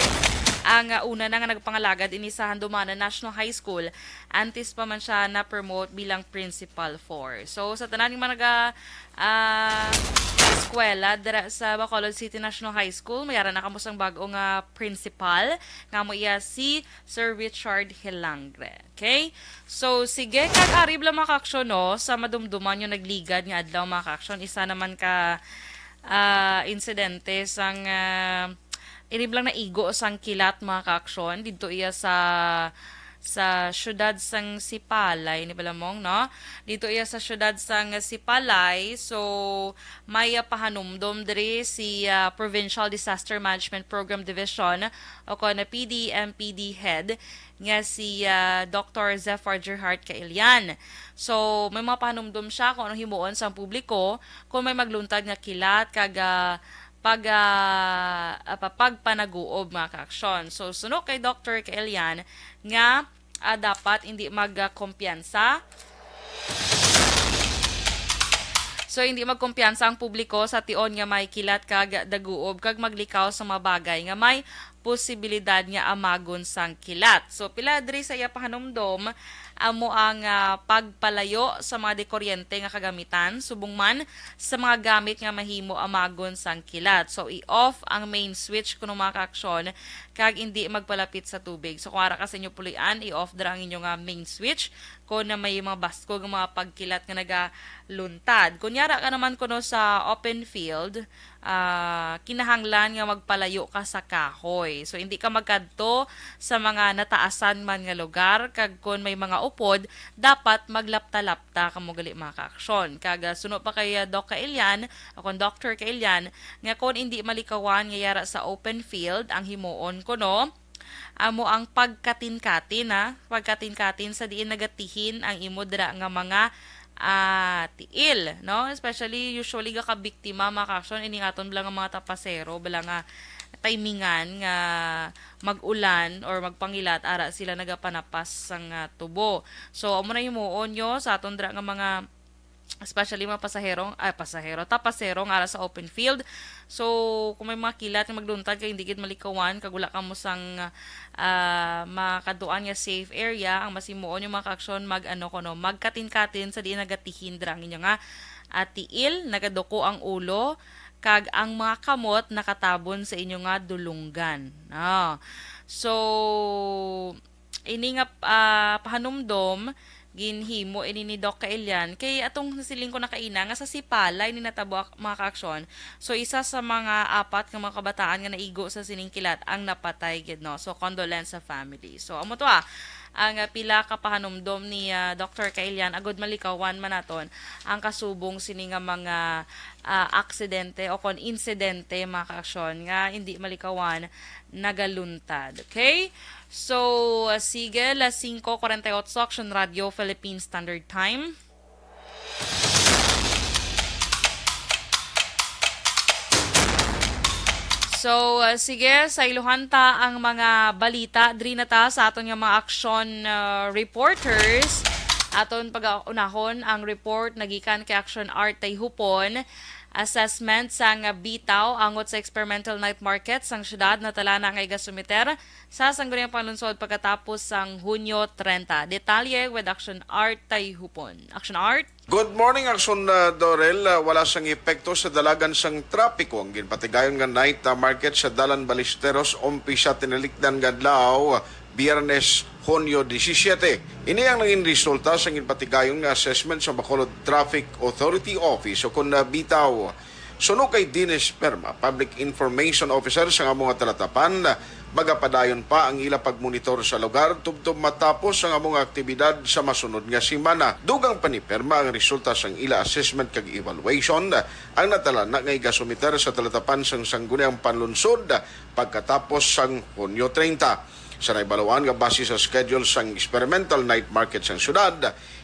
ang, ah, una na nga nagpangalagad ini sa Handumanan National High School, antes pa man siya na-promote bilang Principal four. So, sa tanan nga mga naga, ah, eskwela dira sa Bacolod City National High School, may ara na kamo sang bag-o nga principal, nga amo iya si Sir Richard Hilangre. Okay? So, sige, kag ari bala, mga ka-action, no, sa madumduman yung nagligad nga adlaw, mga ka-action, isa naman ka, ah, insidente sang, ah, ini bala naigo sang kilat, mga ka-action, didto iya sa, sa siyudad sang Sipalay, ni bala mong, no? Didto iya sa siyudad sang Sipalay. So, may, ah, pahanumdom diri si, ah, Provincial Disaster Management Program Division o kon P D M P D head nga si, ah, Doktor Zephyr Gerhart Kailian. So, may mga pahanumdom siya kung anong himuon sang publiko kung may magluntad nga kilat kag, ah, pag, ah, ah, pa-, pagpanaguob, mga ka-action. So, suno kay Doktor Kailian nga, ah, dapat hindi magkumpiyansa. So, hindi magkumpiyansa ang publiko sa tion nga may kilat kag daguob kag maglikaw sa mga bagay nga may posibilidad nga amagon sang kilat. So, pila diri sa iya pahanumdom amo ang, ah, pagpalayo sa mga dekuryente nga kagamitan, subong man sa mga gamit nga mahimo amagon sang kilat. So, i-off ang main switch kuno, mga kaaksyon, kag indi magpalapit sa tubig. So, kung ara ka sa inyo puloy-an, i-off dira ang inyo nga main switch kung na may mga baskog nga mga pagkilat nga nagaluntad. Kung yara ka naman kuno sa open field, ah, kinahanglan nga magpalayo ka sa kahoy. So, hindi ka magkadto sa mga nataasan man nga lugar, kag kon may mga upod, dapat maglapta-lapta kamo gali, mga kaaksyon. Kag, ah, suno pa kay, ah, Doc Kailian, o kon Doctor Kailian, nga kon hindi malikawan nga yara sa open field ang himuon kuno, amo ang pagkatin-katin, ha? Pagkatin-katin sa diin nagatihin ang imo dira nga mga, ah, tiil, no? Especially, usually, gakabiktima, mga kaaksyon, ining aton bala nga mga tapasero, bala nga timingan nga mag-ulan or magpangilat, ara sila nagapanapas sang, ah, tubo. So, amo na himuon nyo sa aton dira nga mga, especially mga pasahero, ay, pasahero, tapasero nga ara sa open field. So, kung may mga kilat nga magluntad kay hindi gid malikawan, kag wala kamo sang, ah, makadtuan nga safe area, ang mas himuon yung mga kaaksyon, mag, ano, kuno, magkatin-katin sa diin nagatihin dira ang inyo nga, ah, tiil, nagaduko ang ulo, kag ang mga kamot nakatabon sa inyo nga dulunggan. Ah. So, ini nga, ah, pahanumdom, ginhimo ini ni Doc Kailian. Kay atong nasiling ko na kaina nga sa Sipala ini natabo, ak-, mga kaaksyon. So, isa sa mga apat nga mga kabataan nga naigo sa sining kilat ang napatay gid, no? So, condolence sa family. So, amo to, ah, ang, ah, pila ka pahanumdom ni, ah, Doctor Kailian, agud malikawan man naton ang kasubong sini nga mga, ah, aksidente o kon insidente, mga kaaksyon, nga hindi malikawan nagaluntad. Okay? So, ah, sige, las singko kuwarenta y otso, Aksyon Radio, Philippine Standard Time. So, ah, sige, sa iluhan ta ang mga balita. Diri na ta sa aton nga mga aksyon, ah, reporters. Aton pag-unahon ang report nagikan kay Action Art Tayhupon. Assessment sang bitaw angot sa experimental night market sang syudad natala na nga igasumiter sa Sangguniang Panlunsod pagkatapos sang Hunyo trenta. Detalye with Action Art Tayhupon. Action Art? Good morning, Action, uh, Dorel. Uh, wala sang epekto sa dalagan sang trapiko ang ginpatigayon nga night, uh, market sa Dalan Ballesteros umpisa tinalikdan nga adlaw, Biyernes, Hunyo disisiete. Ini ang nangin resulta sang ginpatigayon nga assessment sa Bacolod Traffic Authority Office o kon, uh, bitaw. Suno kay Dennis Perma, Public Information Officer sang amo nga talatapan, magapadayon pa ang ila pagmonitor sa lugar tubtob matapos ang amo nga aktibidad sa masunod nga semana. Dugang pa ni Perma ang resulta sang ila assessment kag evaluation ang natala na nga igasumiter sa talatapan sang Sangguniang Panlunsod pagkatapos sang Hunyo treinta. Sa naibaluan nga base sa schedule sang experimental night market sang syudad,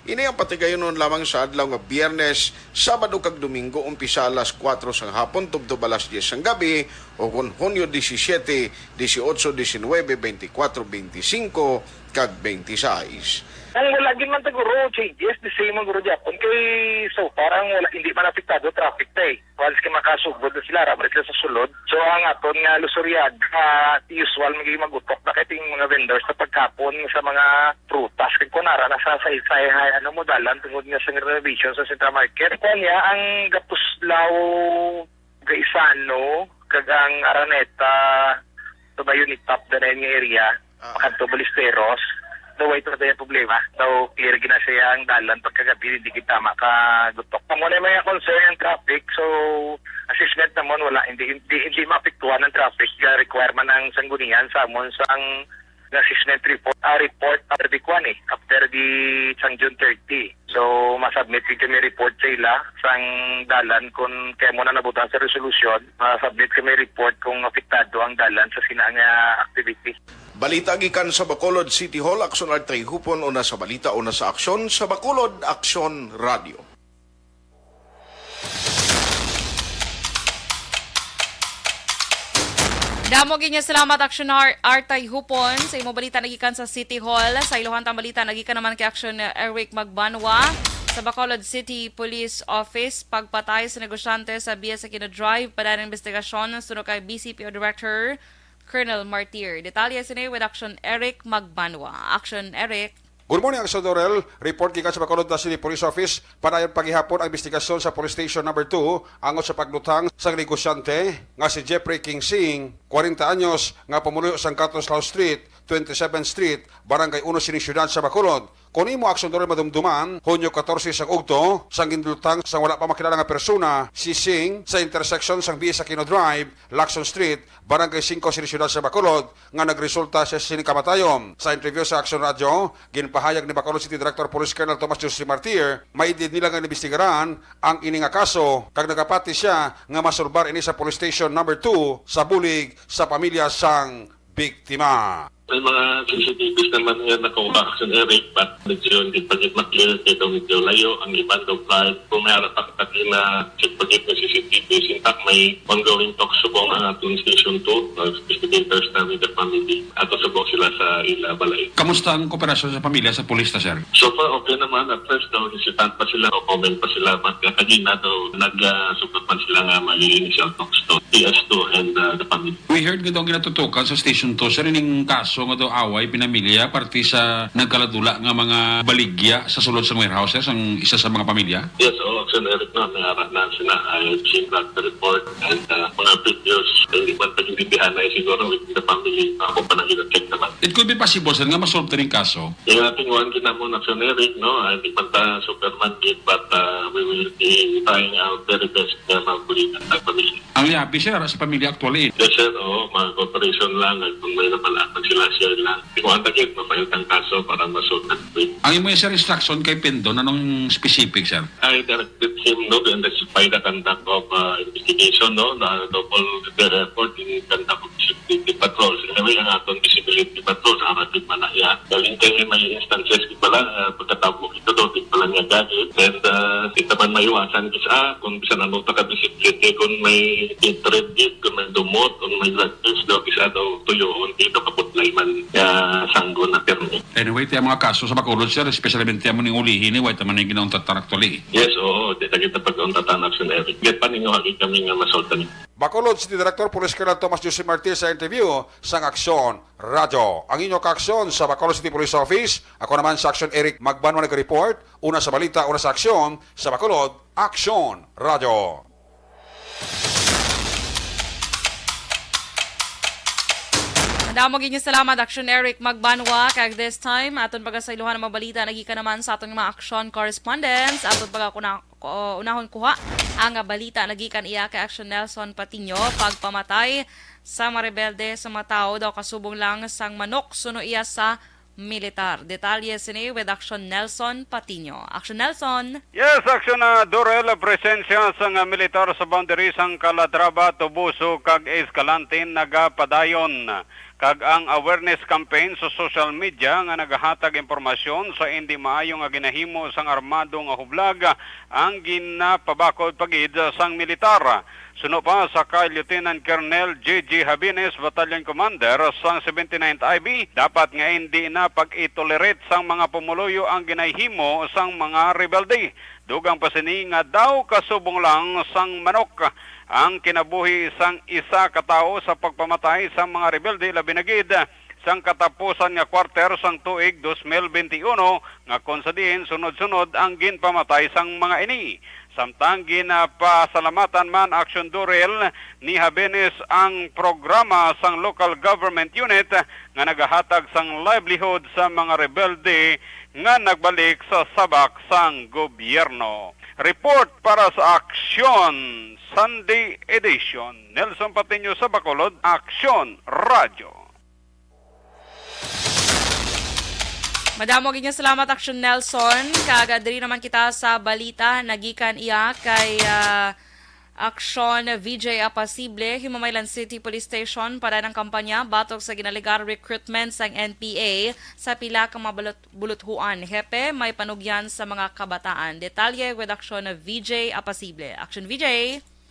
ini ang patigayonon lamang sa adlaw nga Biyernes, Sabado kag Domingo, umpisa alas kuwatro sang hapon tubtob alas diyes sang gabi, o kon Hunyo disisiete, disiotso, disinwebe, beintikwatro, beintisinko, kag beintisais. Ang wala gid man siguro changes, the same man guro gyapon kay so far ang wala, hindi man apektado traffic ta eh. Once ka makasugod na sila, ra man sila sa sulod. So, ang aton nga Luzuriaga, ah, usual man gyud mag-utok na kay ting mga vendors sa pagkapon sa mga prutas. Kag kung nara na sa, sa, sa, ano mo, dalan tungod nga sa renovation sa Central Market. Kung niya, ang Gapuslao, Gaisano, kag ang Araneta, sa Bayonitap, the nine nga area, Ah. Makadto Ballesteros, no, way to tayo problema. So, clear gina siya ang dalan pagkagabi, hindi kita makagutok. Amo na yung mga concern ng traffic. So, assessment naman, wala. Hindi, hindi, hindi maapektuhan ng traffic. Kaya requirement ng sanggunian sa amon sang assessment report, ah, report after the kwan eh, after the sang June thirty. So, masubmit gid kami report sa ila sang dalan kung kaya mo na nabutan sa resolution, masubmit kami report kung apektado ang dalan sa sina nga activity. Balita gikan sa Bacolod City Hall, Action Art Tayhupon, una sa balita, una sa aksyon, sa Bacolod Aksyon Radio. Damo gid nga salamat, Action Ar-, Art Tayhupon, sa imo balita nagikan sa City Hall. Sa iluhan tang balita nagikan naman kay Action Eric Magbanwa. Sa Bacolod City Police Office, pagpatay sa negosyante sa biya sa kinadrive, padayon ang investigasyon suno kay B C P O Director Colonel Martir. Detalye sini with Action Eric Magbanwa. Action Eric. Good morning, Aksyon Dorel. Report gikan sa Bacolod City Police Office. Padayon pa gihapon ang investigasyon sa Police Station Number Two angot sa pagluthang sang negosyante nga si Jeffrey King Singh, kwarenta anyos, nga pumuluyo sang Gatos Lao Street, twenty-seventh Street, Barangay Uno sini siyudad sa Bacolod. Kon imo, Aksyon Dorel, madumduman, Hunyo katorse sang ugto, sang ginluthang sang wala pa makilala nga persona si Singh sa intersection sang Bihis Aquino Drive, Lacson Street, Barangay Singko sini siyudad sa Bacolod, nga nagresulta sa sini kamatayon. Sa interview sa Aksyon Radyo, ginpahayag ni Bacolod City Director Police Colonel Tomas Jose Martir, maidid nila nga inimbestigaran ang ini nga kaso, kag nagapati sia nga masulbar ini sa Police Station Number Two sa bulig sa pamilya sang biktima. May mga C C T Vs naman nga nakuha, Aksyon Eric, but medyo hindi pa gid ma-clear kay daw medyo layo ang iban daw flight. Kung may ara pa kita na check pa gid nga C C T V, sintak may ongoing talks subong ang aton Station Two, uh, investigators na with the family. Ato subong sila sa ila balay. Kamusta ang kooperasyon sa pamilya sa pulis ta, sir? So far, okay naman. At first daw, hesitant pa sila o comment pa sila, but uh, kagina daw, nag-support pa sila nga may initial talks to P S two and uh, the family. We heard nga daw ang ginatutukan sa Station Two, sir, ining kaso nga daw away pinamilya, parte sa nagkaladula nga mga baligya sa sulod sang warehouse, sir, sang isa sa mga pamilya? Yes, oo, Aksyon Eric, no, may ara na sila. I have seen that report and uh, mga videos, hindi man pag-intindihan na siguro with the family, ako pa nang check naman. It could be possible, sir, nga masolve na rin kaso. Yung ating one, kinamon, Aksyon Eric, no, hindi pa ta Superman gid, but uh, we will be trying our very best na mabulinan ang pamilya. Ang liabi, sir, ara sa pamilya actually. Yes, sir. Oo, mag-cooperation lang. At kung may nabalaan sila, share lang. Di ko ang takit, mapayot ang kaso para masultan. Ang imo, sir, instruction kay Pindon, anong specific, sir? I directed him, no, and that's by the conduct of uh, investigation, no, the double the effort in conduct of security patrols. Anyway, ang aton visibility patrols, ang ating manaya. Galing kay may instances, di pala, uh, pagkatapos ito daw, di pala niya gadget. And uh, di naman maiwasan, kasi ah, kung bisan ano, pagkabisiklete, kung may hatred, kung may dumot, kung may grudges, daw, bisa daw tuyoon, dito kaputlay man, uh, sanggo na permi. Anyway, tiya mga kaso sa Bacolod, sir, especially tiya mo ning ulihin ni White naman yung ginauntat actually. Yes, oo, di ta kita pag-untatan, Aksyon Eric. Di pa ninyo hagi kami nga masultan. Bacolod City Director Police Colonel Tomas Jose Martir sa interview sang Aksyon Radyo. Ang inyo kaaksyon sa Bacolod City Police Office, ako naman sa Aksyon Eric Magbanwa nag-report, una sa balita, una sa aksyon, sa Bacolod, Aksyon Radyo. Madamo gid nga salamat, Aksyon Eric Magbanwa. Kag this time, aton pagasaylohan ang mga balita nagikan naman sa aton mga aksyon correspondents. Aton pagakuna-, ko-, unahon kuha ang balita nagikan iya kay Aksyon Nelson Patiño. Pagpamatay sa mga rebelde sa mga tawo daw kasubong lang sang manok suno iya sa militar. Detalye sini with Aksyon Nelson Patiño. Aksyon Nelson. Yes, Aksyon, ah, Dorel, presensya sang, ah, militar sa boundary sang Calatrava, Toboso kag Escalante nagapadayon, kag ang awareness campaign sa social media nga nagahatag impormasyon sa indi maayo nga ginahimo sang armado nga hublag ang ginapabakod pa gid sang militar. Suno pa sa kay Lieutenant Colonel J J Habines, Battalion Commander sang seventy-ninth I B, dapat nga indi na pag-itolerate sang mga pumuluyo ang ginahimo sang mga rebelde. Dugang pa sini nga daw kasubong lang sang manok ang kinabuhi sang isa ka tawo sa pagpamatay sang mga rebelde, labi na gid sang katapusan nga quarter sang tuig dos mil benti uno, nga kon sa diin sunod-sunod ang ginpamatay sang mga ini. Samtang ginapasalamatan man, Aksyon Dorel, ni Habenes ang programa sang local government unit nga nagahatag sang livelihood sa mga rebelde nga nagbalik sa sabak sang gobyerno. Report para sa Aksyon Sunday Edition, Nelson Patiño sa Bacolod, Aksyon Radyo. Madamo gid nga salamat, Action Nelson. Kag diri naman kita sa balita nagikan iya kay, ah, Action V J Apasible. Himamaylan City Police Station, padayon ang kampanya batok sa ginalegar recruitment sang N P A sa pila ka mga bulut-, buluthuan. Hepe, may panugyan sa mga kabataan. Detalye with Action V J Apasible. Action V J.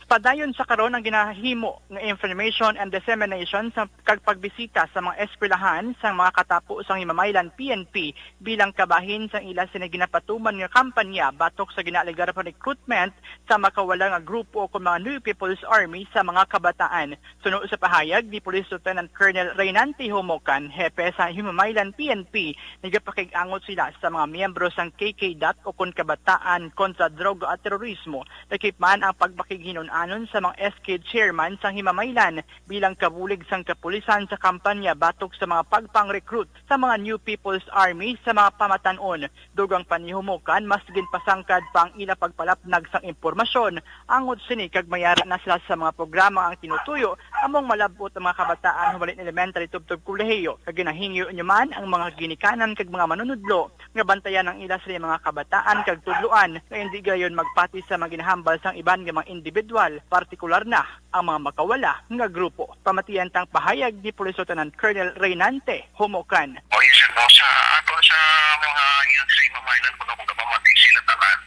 Padayon sa karon ang ginahimo nga information and dissemination sa kag pagbisita sa mga eskwelahan sang mga katapo sang Himamaylan P N P bilang kabahin sang ila sini ginapatuman nga kampanya batok sa ginaalegar nga recruitment sa makawala nga grupo o kon mga New People's Army sa mga kabataan. Suno sa pahayag ni Police Lieutenant Colonel Reynante Homocan, hepe sa Himamaylan P N P, nagapakig-angot sila sa mga miyembro sang K K dot o kon Kabataan kontra Droga at Terorismo, lakip man ang pagpakighinun-anon sa mga S K chairman sang Himamaylan bilang kabulig sang kapulisan sa kampanya batok sa mga pagpang-recruit sa mga New People's Army sa mga pamatan-on. Dugang pa ni Homocan, mas ginpasangkad pa ang ila pagpalapnag sang impormasyon angot sini kag mayara na sila sa mga programa ang tinutuyo among malab-ot ang mga kabataan humalin elementary tubtob kolehiyo, kag ginahingyo niya man ang mga ginikanan kag mga manunudlo nga bantayan ang ila sini mga kabataan kag tudloan nga indi gayon magpati sa mga ginahambal sang iban nga mga individual, partikular na ang mga makawala nga grupo. Pamatian tang pahayag ni Police Lieutenant Colonel Reynante Homocan. O, yes, sir, no. Sa aton sa mga youth sa Himamaylan, kuno kung kapamati sila tanan,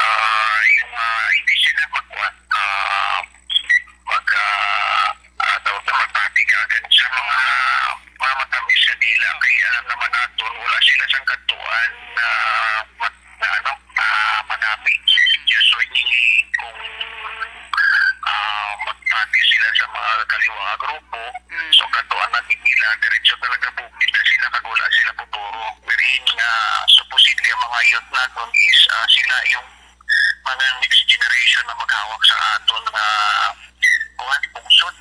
ah, yung, ah, hindi sila magkuan, ah, mag, ah, ah, tawag na, magpahatigagan sa mga, mga matamis sa dila. Kay alam naman naton, wala sila sang kadtuan na mat-, na, ano, ah, manami. So, hindi kung, ah, magpati sila sa mga kaliwa nga grupo, so, kadtuan na nila, diretso talaga bukid na sila, kag wala sila puturo. Wherein nga, supposedly, ang mga youth naton is, ah, sila yung mga next generation na maghawak sa aton nga, kuwan, pungsod.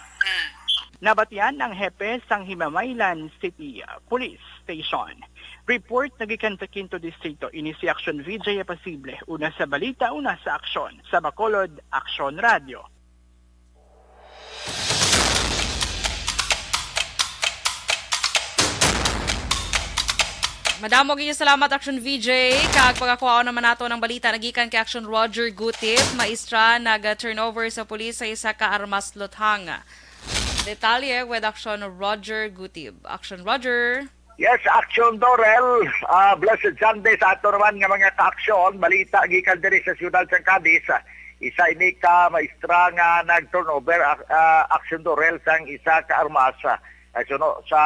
Nabatian ang hepe sang Himamaylan City Police Station. Report nagikan sa Quinto Distrito, ini si Action V J Pasible. Una sa balita, una sa aksyon. Sa Bacolod, Action Radio. Madamo gid salamat, Action V J. Kag pagakuhaon naman nato ng balita nagikan kay Action Roger Gutip, maestra nag-turnover sa pulis sa isa ka armas luthang. Detalye with Action Roger Gutip. Action Roger. Yes, Action Dorel. Ah, blessed Sunday sa ato naman nga mga ka-aksyon. Balita gikan diri sa siyudad sa Cadiz. Isa ini ka maestra nga nag-turnover, ah, ah, Action Dorel, sang isa ka armas. Ah, suno sa,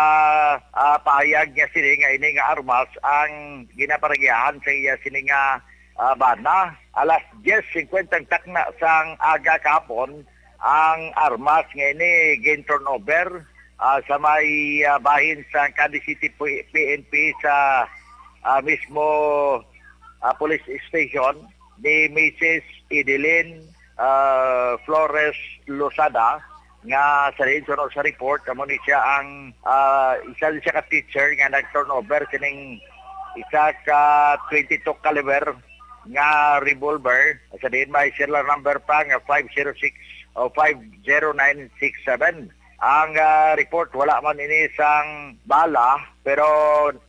ah, pahayag niya sini nga ini nga armas ang ginaparagyahan sa iya sini nga, ah, bana. Alas diyes singkwenta ang takna sang aga kahapon, ang armas nga ini gin-turnover, ah, sa may, ah, bahin sa Cadiz City P-, P N P sa, ah, mismo, ah, police station ni Missus Edeline, ah, Flores Lozada, nga sa diin suno sa report, amo ni siya ang, ah, isa ni siya ka teacher nga nag-turnover sining isa ka twenty-two caliber nga revolver. Sa diin may serial number pa nga five zero six o five zero nine six seven. Ang, ah, report, wala man ini sang bala, pero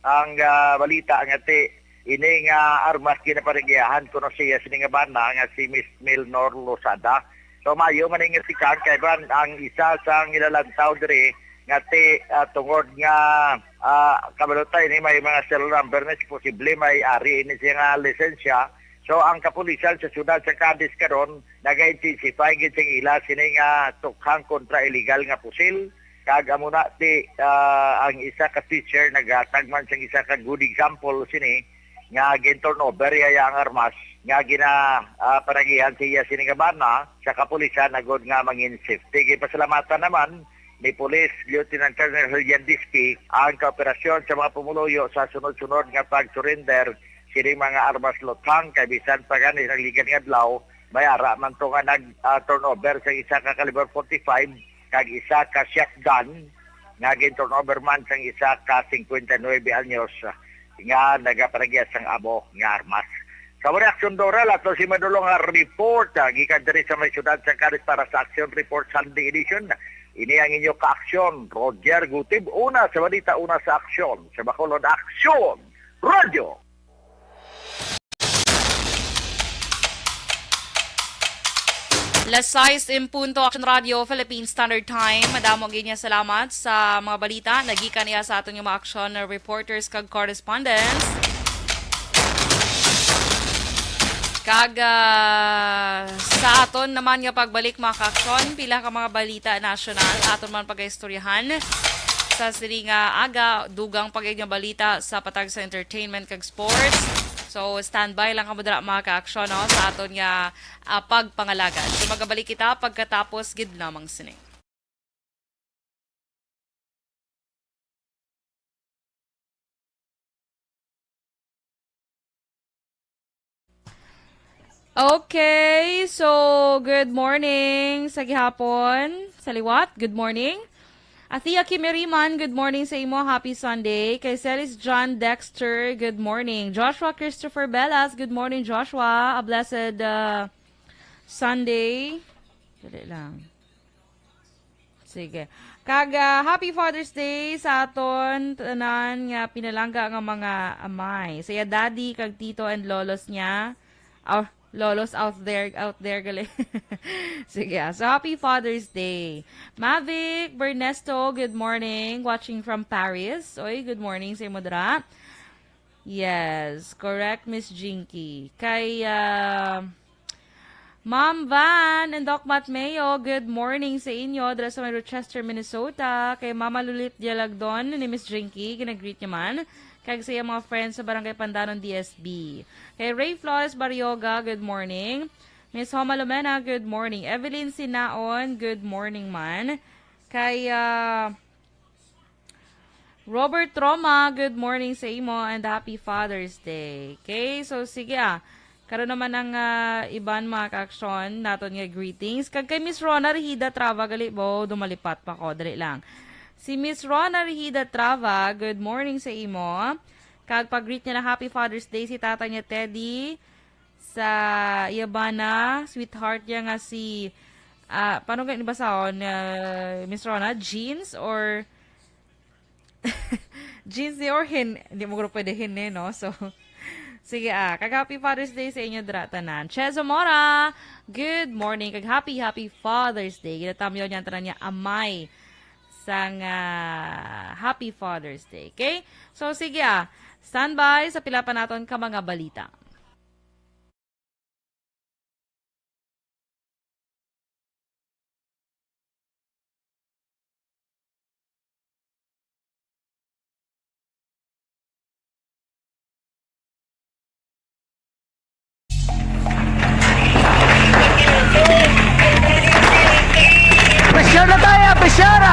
ang, ah, balita nga ti ini nga armas ginaparigyahan kuno siya sini nga bana nga si Miss Milnor Lozada. So, mayo man nga si Kang, kay ban ang isa sang ilalantaw diri nga ti, ah, tungod nga, ah, kabalo ta ini may mga serial number na, si posible may ari ini siya nga lisensya. So, ang kapulisan sa siyudad sa Cadiz karon naga-intensify gid sing ila sini nga tukhang kontra illegal nga pusil. Kag amo na ti, ah, ang isa ka teacher naghatag man sang isa ka good example sini nga gin-turnover iya ang armas nga gina, ah, panagihan sa iya sini nga bana sa kapulisan agod nga mangin safety. Gipasalamatan naman ni Police Lieutenant Colonel Julian Dispi ang kooperasyon sa mga pumuluyo sa sunod-sunod nga pag-surrender sining mga armas luthang, kay bisan pa gani nagligad nga adlaw, may ara man to nga nag, ah, turnover sa isa ka caliber forty-five kag isa ka shotgun nga gin-turnover man sang isa ka singkwenta y nuebe anyos nga nagaparagya sang amo nga armas. Sa wala aksyon, Doral, ato si Manolo nga report, ah, gikan diri sa may siyudad sa Cadiz para sa Aksyon Report Sunday Edition. Ini ang inyo ka-aksyon, Roger Gutib, una sa balita, una sa aksyon, sa Bacolod Aksyon Radio. Las sais en punto, Action Radio Philippine Standard Time. Madamo gid nga salamat sa mga balita nagikan niya sa aton nga mga action reporters kag correspondents. Kag, ah, sa aton naman nga pagbalik, mga kaaksyon, pila ka mga balita nasyonal aton man pagaistoryahan sa sini nga aga. Dugang pa gid nga balita sa patag sa entertainment kag sports. So, standby lang kamo dira, mga kaaksyon, no, sa aton nga, ah, pagpangalagad. So, magabalik kita pagkatapos gid lamang sini. Okay, so good morning sa gihapon. Sa liwat, good morning. Athea Kimiriman, good morning sa imo. Happy Sunday. Kay Celis John Dexter, good morning. Joshua Christopher Bellas, good morning, Joshua. A blessed, uh, Sunday. Dali lang. Sige. Kag, ah, happy Father's Day sa aton tanan nga pinalangga nga mga amay. Sa iya daddy kag tito and lolos niya. Oh, lolos out there, out there gali. Sige, ah. So, happy Father's Day. Mavic Bernesto, good morning. Watching from Paris. Oy, good morning sa imo dira. Yes, correct, Miss Jinky. Kay, ah, Ma'am Van and Doc Matt Mayo, good morning sa inyo dira sa may Rochester, Minnesota. Kay Mama Lulit Dialagdon ni Miss Jinky, ginagreet niya man. Kag sa iyang mga friends sa Barangay Pandanon, D S B. Kay Ray Flores Barrioga, good morning. Miss Homa Lumena, good morning. Evelyn Sinaon, good morning man. Kay, ah, Robert Roma, good morning sa imo and happy Father's Day. Okay, so sige, ah. Karon naman ang, ah, iban mga kaaksyon naton nga greetings. Kag kay Miss Rona Rehida Trava, gali bo, dumalipat pa ko, dali lang. Si Miss Rona Rehida Trava, good morning sa imo. Kag pag-greet niya na happy Father's Day si tatay niya Teddy. Sa iya bana, sweetheart niya nga si, ah, paano gani basahon, ah, Miss Rona? Jeans or Jeans ni or Hin-, hindi mo guro pwede Hin eh, no? So, sige, ah, kag happy Father's Day sa inyo dira tanan. Che Zamora, good morning, kag happy, happy Father's Day. Ginatamyaw niya ang tanan niya amay sang, ah, happy Father's Day. Okay? So, sige, ah, standby sa pila pa naton ka mga balita. Pressure na tayo! Pressure!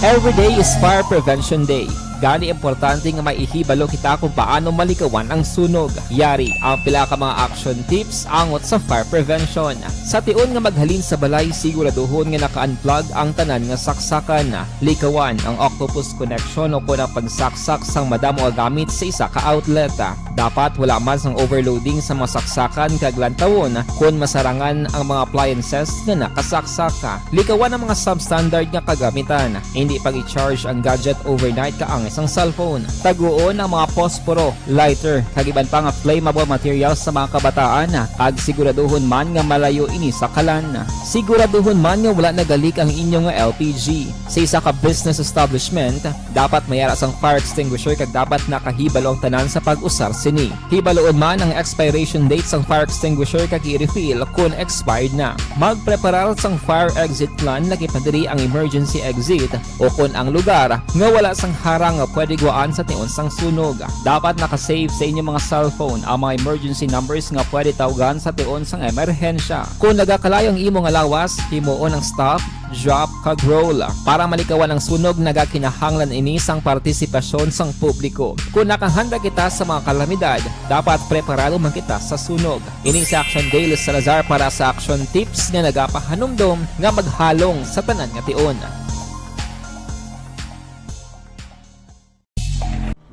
Every day is Fire Prevention Day. Gani, importante nga may ihibalo kita kung paano malikawan ang sunog. Yari ang pila ka mga action tips angot sa fire prevention. Sa tion nga maghalin sa balay, siguraduhon nga naka-unplug ang tanan nga saksakan. Likawan ang octopus connection o kon ang pagsaksak sang madamo nga gamit sa isa ka outlet. Dapat wala man sang overloading sa mga saksakan kag lantawon kon masarangan ang mga appliances nga nakasaksak. Likawan ang mga substandard nga kagamitan. Indi pag-i-charge ang gadget overnight kaangay sang cellphone. Taguon ang mga posporo, lighter, kag iban pa nga flammable materials sa mga kabataan, kag siguraduhon man nga malayo ini sa kalan. Siguraduhon man nga wala nagalik ang inyo nga L P G. Sa isa ka business establishment, dapat may ara sang fire extinguisher kag dapat nakahibalo ang tanan sa pag-usar sini. Hibaluon man ang expiration date sang fire extinguisher kag i-refill kon expired na. Magpreparar sang fire exit plan, lakip na diri ang emergency exit o kon ang lugar nga wala sang harang nga pwede gwaan sa tion sang sunog. Dapat naka-save sa inyo mga cellphone ang mga emergency numbers nga pwede tawgan sa tion sang emerhensya. Kon nagakalayo ang imo nga lawas, himuon ang stop, drop, kag roll. Para malikawan ang sunog, nagakinahanglan ini sang partisipasyon sang publiko. Kon nakahanda kita sa mga kalamidad, dapat preparado man kita sa sunog. Ini si Action Dale Salazar para sa Action Tips nga nagapahanumdom nga maghalong sa tanan nga tion.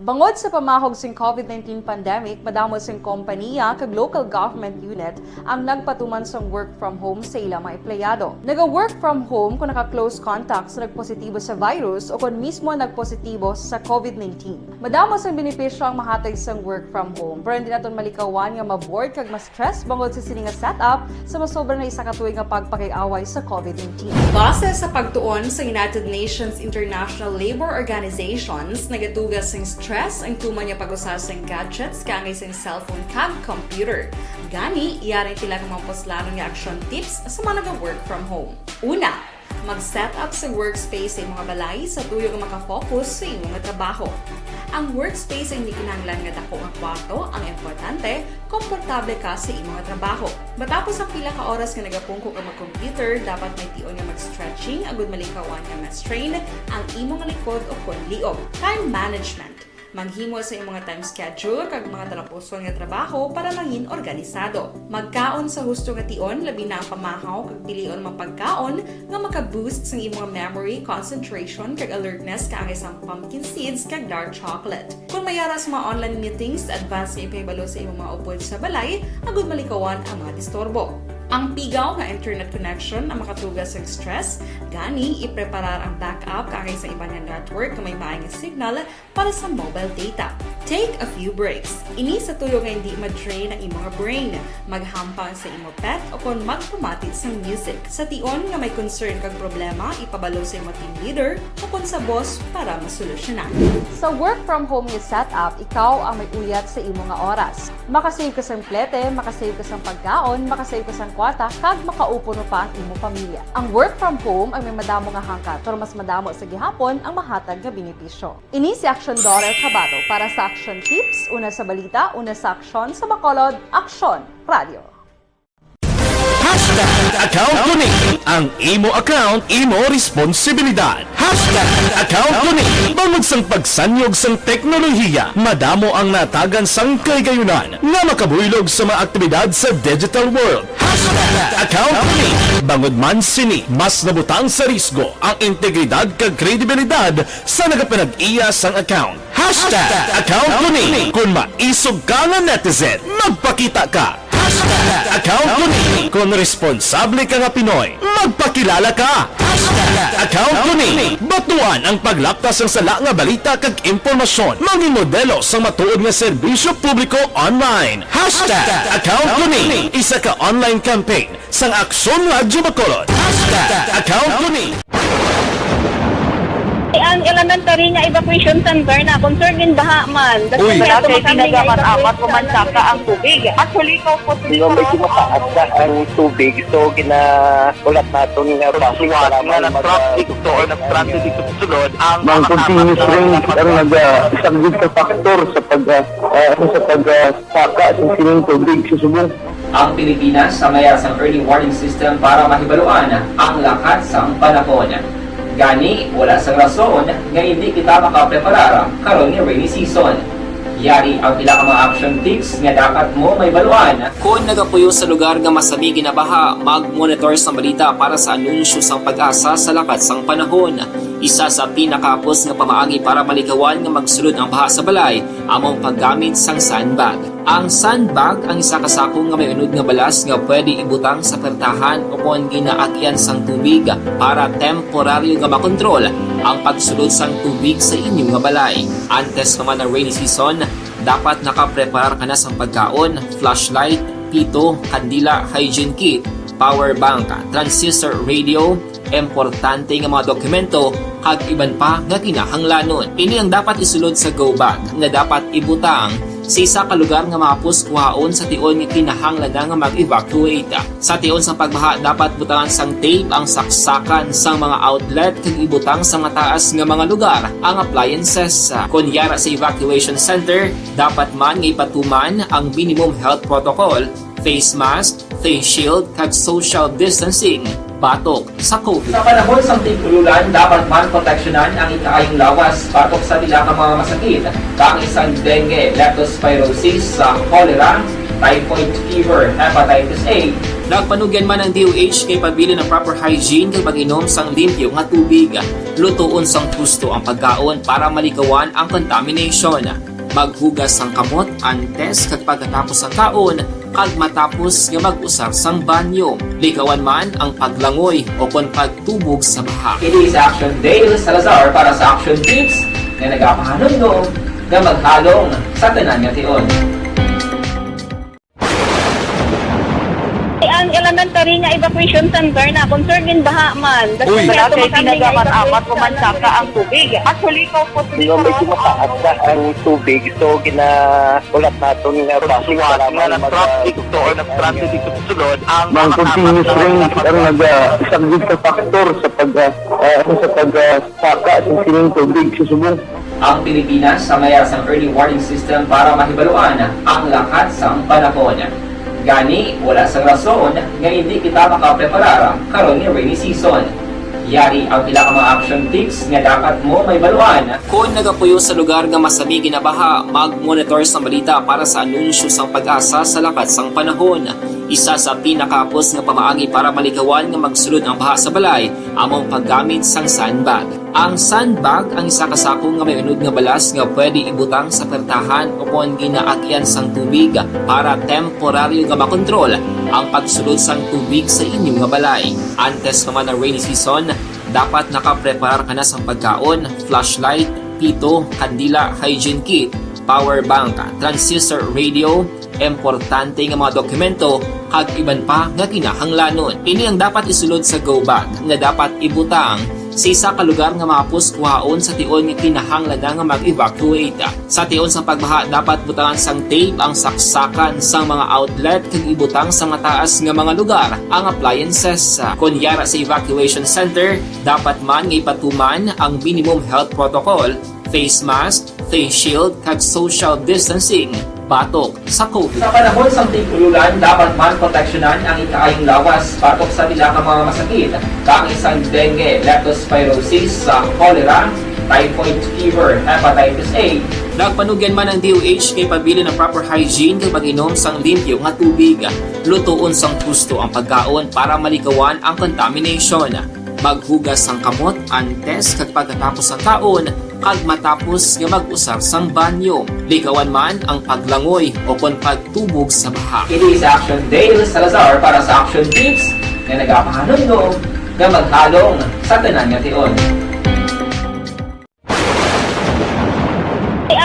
Bangod sa pamahog sing COVID nineteen pandemic, madamo sing kompaniya kag local government unit ang nagpatuman sang work from home sa ila mga empleyado. Naga-work from home kung naka-close contact sa nagpositibo sa virus o kon mismo nagpositibo sa COVID nineteen. Madamo sang benepisyo ang mahatag sang work from home, pero hindi naton malikawan nga ma-bored kag ma-stress bangod sa sini nga setup sa masobra na isa ka tuig nga pagpakig-away sa COVID nineteen. Base sa pagtuon sa United Nations International Labour Organizations, nagatuga sing stress ang tuman nga pag-usa sang gadgets kaangay sang cellphone kag computer. Gani, yari ang pila ka mga puslanon nga action tips sa mga naga-work from home. Una, mag-set up sa workspace sa imong balay sa tuyo nga makafocus sa imong trabaho. Ang workspace ay hindi kinahanglan nga dako nga kwarto, ang importante, komportable ka sa imong trabaho. Matapos ang pila ka oras nga nagapungko ka mag-computer, dapat may tion nga mag-stretching agud malikawan nga ma-strain ang imong likod o kon liog. Time management. Maghimo sa imong time schedule kag mga talapuson nga trabaho para mangin organisado. Magkaon sa husto nga tion, labi na ang pamahaw kag pilion mga pagkaon nga maka-boost sang imong memory, concentration, kag alertness kaangay sang pumpkin seeds kag dark chocolate. Kung may ara sa mga online meetings, advance nga ipahibalo sa imong mga upod sa balay agud malikawan ang mga disturbo. Ang pigaw nga internet connection ang makatuga sang stress, gani ipreparar ang backup kaangay sa iban nga network nga may maay nga signal para sa mobile data. Take a few breaks. Ini sa tuyo nga hindi ma-drain ang imong brain. Maghampang sa imo pet o kon magpamati sang music. Sa tion nga may concern kag problema, ipabalo sa imo team leader o kon sa boss para masolusyonan. Sa work from home nga setup, ikaw ang may uyat sa imo nga oras. Makasave ka sang plete, makasave ka sang pagkaon, makasave ka sang kwarta, kag makaupod pa ang imo pamilya. Ang work from home ang may madamo nga hangkat, pero mas madamo sa gihapon ang mahatag nga benepisyo. Ini si Action Daughter Kabato para sa Action Tips, una sa balita, una sa aksyon, sa Bacolod, Aksyon Radio. Hashtag account ko ni. Ang imo account, imo responsibilidad. Hashtag account ko ni. Bangod sang pagsanyog sang teknolohiya, madamo ang natagan sang kahigayunan nga makabuylog sa mga aktibidad sa digital world. Hashtag account ko ni. Bangod man sini, mas nabutang sa risgo ang integridad kag kredibilidad sa nagapanag-iya sang account. Hashtag account ko ni. Kung maisog ka nga netizen, magpakita ka. Hashtag account ko ni. Kung responsable ka nga Pinoy, magpakilala ka. Hashtag account ko ni. Batuan ang paglaptas sang sala nga balita kag impormasyon. Maging modelo sang matuod nga serbisyo publiko online. Hashtag account ko ni. Isa ka online campaign sang Aksyon Radyo Bacolod. Hashtag account ko ni. Ang elementary nga evacuation center na concern in baha man. Uy, kaya kay tinaga man amat ko man saka ang tubig. Actually, ko po Di ba medyo mataas na ang tubig, so ginaulat naton nga Suwat nga nag-transit to or nag-transit dito sa sulod ang Ang continuous rain ang nag-isang sa factor sa pag uh, sa pag uh, saka sa sining tubig sa subong. Ang Pilipinas sa maya sang early warning system para mahibaluan ang lakat sang panahon. Gani, wala sang rason nga indi kita makapreparar karon nga rainy season. Yari ang pila ka mga action tips nga dapat mo mahibaluan. Kon nagapuyo sa lugar nga masami ginabaha, mag-monitor sang balita para sa anunsyo sang PAGASA sa lakat sang panahon. Isa sa pinakahapos nga pamaagi para malikawan nga magsulod ang baha sa balay amo ang paggamit sang sandbag. Ang sandbag ang isa ka sako nga may unod nga balas nga pwede ibutang sa pertahan o kon ginaagyan sang tubig para temporaryo nga makontrol ang pagsulod sang tubig sa inyo nga balay. Antes pa man ang rainy season, dapat nakapreparar ka na sang pagkaon, flashlight, pito, kandila, hygiene kit, power bank, transistor radio, importante nga mga dokumento, kag iban pa nga kinahanglanon. Ini ang dapat isulod sa go bag nga dapat ibutang sa isa ka lugar nga mahapos kuhaon sa tion nga kinahanglan na nga mag-evacuate. Sa tion sang pagbaha, dapat butangan sang tape ang saksakan sang mga outlet kag ibutang sa mataas nga mga lugar ang appliances. Kon yara sa evacuation center, dapat man nga ipatuman ang minimum health protocol, face mask, face shield, kag social distancing batok sa COVID. Sa panahon sang tig-ululan, dapat man proteksyonan ang ikaayong lawas batok sa pila ka mga masakit, kaangay sang dengue, leptospirosis, sa cholera, typhoid fever, hepatitis A. Nagpanugyan man ang D O H nga ipabilin ang proper hygiene kag mag-inom sang limpyo nga tubig. Lutoon sang husto ang pagkaon para malikawan ang contamination. Maghugas sang kamot antes kag pagkatapos sang kaon, kag matapos nga mag-usar sang banyo. Likawan man ang paglangoy o kon pagtubog sa baha. Kini si Action Dale Salazar para sa Action Tips nga nagapahanumdom nga maghalong sa tanan nga tion. Ang elementary nga evacuation center na concerned din baha man. Uy. Wala kay tinaga man amat o mansaka ang tubig. Actually, kaupos. Di ba, medyo mataas na ang tubig, so ginahulat naton nga basi para nga mag- nag-transit dito or nag-transit dito sa sulod ang mga continuous rain ang nagasaglit sa factor sa pag, ah, ah, sa pag, ah, saka sa sining tubig sa subong. Ang Pilipinas sa mayar sang early warning system para mahibaluan ang lakat sang panahon. Gani, wala sang rason nga hindi kita makapreparar karon nga rainy season. Yari ang pila ka mga action tips nga dapat mo mahibaluan. Kon nagapuyo sa lugar nga masami ginabaha, mag-monitor sa balita para sa anunsyo sang PAGASA sa lakat sang panahon. Isa sa pinakahapos nga pamaagi para malikawan nga magsulod ang baha sa balay amo ang paggamit sang sandbag. Ang sandbag ang isa ka sako nga may unod nga balas nga pwede ibutang sa pertahan o kon ginaagyan sang tubig para temporaryo nga makontrol ang pagsulod sang tubig sa inyo nga balay. Antes pa man ang rainy season, dapat nakapreparar ka na sang pagkaon, flashlight, pito, kandila, hygiene kit, power bank, transistor radio, importante nga mga dokumento, kag iban pa nga kinahanglanon. Ini ang dapat isulod sa go bag nga dapat ibutang sa isa ka lugar nga mahapos kuhaon sa tion nga kinahanglan na nga mag-evacuate. Sa tion sang pagbaha, dapat butangan sang tape ang saksakan sang mga outlet kag ibutang sa mataas nga mga lugar ang appliances. Kon yara sa evacuation center, dapat man nga ipatuman ang minimum health protocol, face mask, face shield, kag social distancing batok sa COVID. Sa panahon sang tig-ululan, dapat man proteksyonan ang ikaayong lawas batok sa pila ka mga masakit, kaangay sang dengue, leptospirosis, sa cholera, typhoid fever, hepatitis A. Nagpanugyan man ang D O H nga ipabilin ang proper hygiene kag mag-inom sang limpyo nga tubig. Lutoon sang husto ang pagkaon para malikawan ang contamination. Maghugas sang kamot antes kag pagkatapos sang kaon, kag matapos nga mag-usar sang banyo. Likawan man ang paglangoy o kon pagtubog sa baha. Kini si Action Dale Salazar para sa Action Tips nga nagapahanumdom nga maghalong sa tanan nga tion.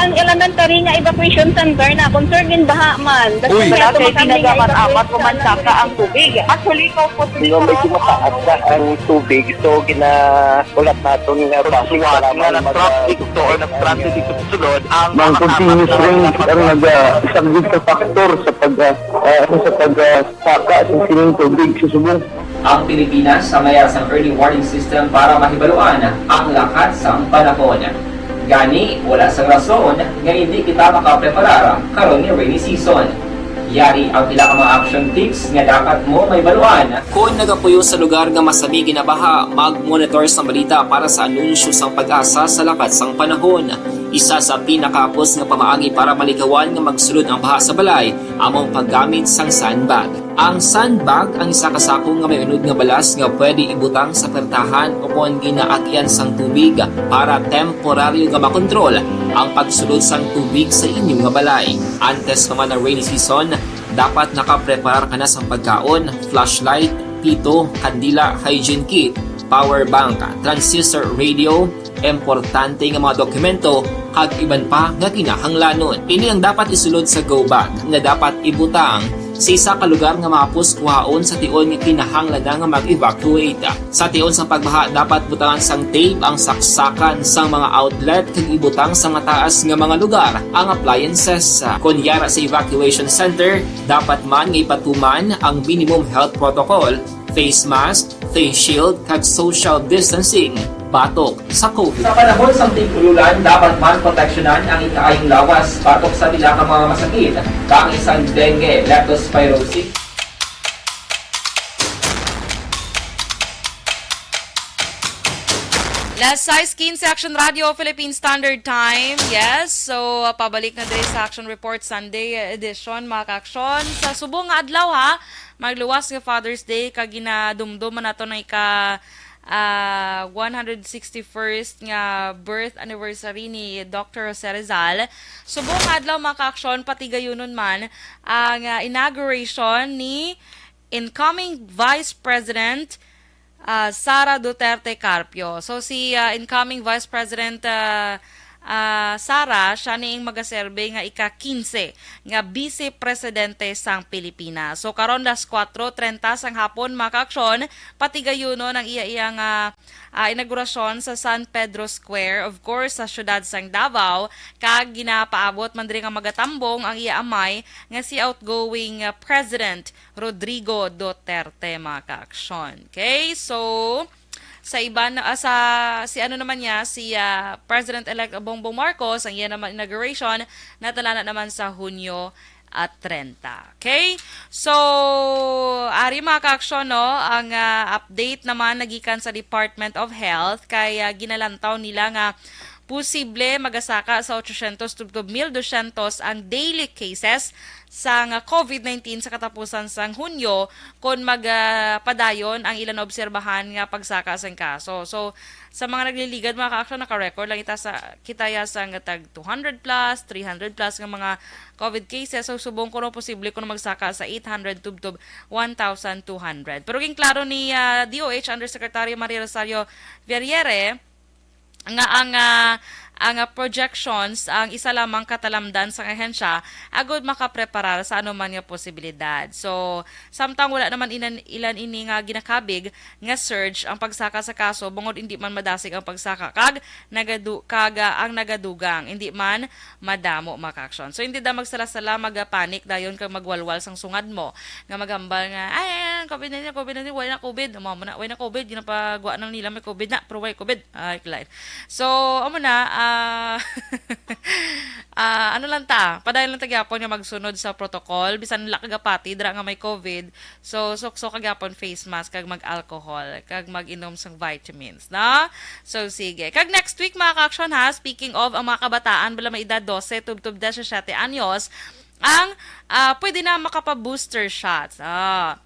Ang elementary nga evacuation center na concerned din baha man. Uy. Wala kay tinaga man amat o mansaka ang tubig. Actually, kaupos. Di ba, medyo mataas na ang tubig, so ginahulat naton nga basi para nga mag- nag-transit dito or nag-transit dito sa sulod ang mga continuous rain ang nagasaglit sa factor sa pag, ah, ah, sa pag, ah, saka sa sining tubig sa subong. Ang Pilipinas sa mayar sang early warning system para mahibaluan ang lakat sang panahon. Gani, wala sang rason nga hindi kita makapreparar karon nga rainy season. Yari ang pila ka mga action tips nga dapat mo mahibaluan. Kon nagapuyo sa lugar nga masami ginabaha, mag-monitor sang balita para sa anunsyo sang PAGASA sa lakat sang panahon. Isa sa pinakahapos nga pamaagi para malikawan nga magsulod ang baha sa balay amo ang paggamit sang sandbag. Ang sandbag ang isa ka sako nga may unod nga balas nga pwede ibutang sa pertahan o kon ginaagyan sang tubig para temporaryo nga makontrol ang pagsulod sang tubig sa inyo nga balay. Antes pa man ang rainy season, dapat nakapreparar ka na sang pagkaon, flashlight, pito, kandila, hygiene kit, power bank, transistor radio, importante nga mga dokumento, kag iban pa nga kinahanglanon. Ini ang dapat isulod sa go bag nga dapat ibutang sa isa ka lugar nga mahapos kuhaon sa tion nga kinahanglan na nga mag-evacuate. Sa tion sang pagbaha, dapat butangan sang tape ang saksakan sang mga outlet kag ibutang sa mataas nga mga lugar ang appliances. Kon yara sa evacuation center, dapat man nga ipatuman ang minimum health protocol, face mask, face shield, kag social distancing batok sa COVID. Sa panahon sang tig-ululan, dapat man proteksyonan ang ikaayong lawas batok sa pila ka mga masakit, kaangay sang dengue, leptospirosis. Alas sais quince, Action Radio, Philippine Standard Time. Yes, so, uh, pabalik na diri sa Action Report Sunday edition, mga ka-aksyon. Sa subong nga adlaw, ha, magluwas nga Father's Day, kag ginadumdum man nato ang ika, ah, one hundred sixty-first nga birth anniversary ni Doctor Jose Rizal. Subong nga adlaw, mga ka-aksyon, patigayunon man ang, ah, inauguration ni incoming Vice President, ah, Sara Duterte Carpio. So, si, ah, incoming Vice President, ah, ah, Sara, siya ni ang magaserbe nga ika-quince nga Vice Presidente sang Pilipinas. So, karon alas kuwatro trenta sang hapon, mga ka-aksyon, patigayunon ang iya-iya nga, ah, inaugurasyon sa San Pedro Square, of course, sa siyudad sang Davao, kag ginapaabot man diri nga magatambong ang iya amay nga si outgoing, ah, President Rodrigo Duterte, mga ka-aksyon. Okay? So, sa iban, ah, sa, si ano naman niya, si, ah, President-elect Bongbong Marcos, ang iya naman inauguration, natala na naman sa Hunyo at trenta. Okay? So, ari, mga ka-aksyon, no, ang, ah, update naman nagikan sa Department of Health, kay, ah, ginalantaw nila nga posible magasaka sa ochocientos tubtob mil dosyentos ang daily cases sang COVID nineteen sa katapusan sang Hunyo, kon mag, ah, padayon ang ila naobserbahan nga pagsaka sang kaso. So, sa mga nagliligad, mga ka-aksyon, naka-record lang ita sa, kita ya sang tag two hundred plus, three hundred plus nga mga COVID cases. So, subong kuno posible kuno magsaka sa eight hundred tubtob one thousand two hundred. Pero ginklaro ni, ah, D O H Undersecretary Maria Rosario Verriere, nga ang, ah, ang, ah, projections ang isa lamang katalamdan sang ahensya agud makapreparar sa anuman nga posibilidad. So, samtang wala naman inan-, ilan ini nga ginakabig nga surge ang pagsaka sa kaso, bangod indi man madasig ang pagsaka kag nagadu-, kag, ah, ang nagadugang indi man madamo, mga ka-aksyon. So, hindi da magsala-sala, magapanic dayon kag magwalwal sang sungad mo nga maghambal nga, "Ay, ay, ay, COVID nineteen, COVID nineteen, wala na COVID." Mao man na, wala na COVID, ginapagwa na nila may COVID na, pero wala COVID. Ay, lain. So, amo na, ah, ah, ano lang ta, padayon lang ta gyapon nga magsunod sa protocol, bisan wala ka gapati dira nga may COVID. So, suksok ka gyapon face mask, kag mag-alcohol, kag mag-inom sang vitamins, no? So, sige. Kag next week, mga ka-aksyon, ha, speaking of, ang mga kabataan bala may edad dose tubtob disisiete anyos, ang, ah, pwede na makapa-booster shots. Ah,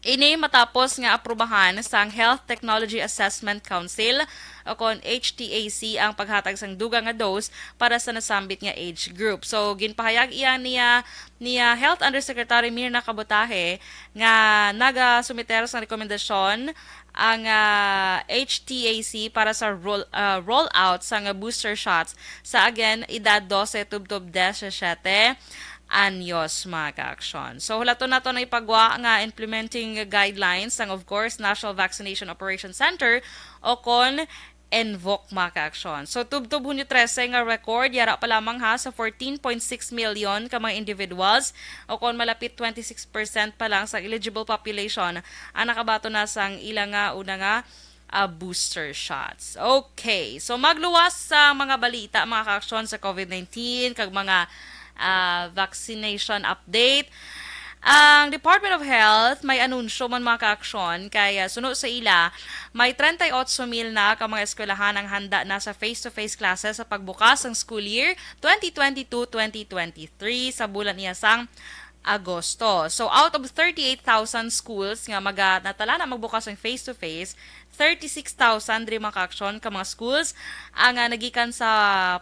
ini matapos nga aprubahan sang Health Technology Assessment Council, o kon H T A C, ang paghatag sang dugang nga dose para sa nasambit nga age group. So, ginpahayag iya niya, niya Health Undersecretary Mirna Cabutaje nga nagasumiter sang rekomendasyon ang, ah, H T A C para sa roll, ah, rollout sang booster shots sa, again, edad dose tubtob disisiete anyos, mga ka-aksyon. So, hulaton nato na ipagwa nga implementing guidelines sang, of course, National Vaccination Operation Center, o kon NVOC, mga ka-aksyon. So, tubtob Hunyo trese nga record, yara pa lamang, ha, sa fourteen point six million ka mga individuals, o kon malapit twenty-six percent pa lang sa eligible population ang nakabaton na sang ila nga una nga, ah, booster shots. Okay, so magluwas sa mga balita, mga ka-aksyon, sa COVID nineteen kag mga, ah, vaccination update. Ang Department of Health may anunsyo man, mga ka-aksyon, kay, ah, suno sa ila, may treinta y ocho mil na ka mga eskwelahan ang handa na sa face-to-face classes sa pagbukas sang school year twenty twenty-two, twenty twenty-three sa bulan iya sang Agosto. So, out of thirty-eight thousand schools nga maga-, natala na magbukas ang face-to-face, thirty-six thousand diri, mga ka-aksyon, ka mga schools ang, ah, nagikan sa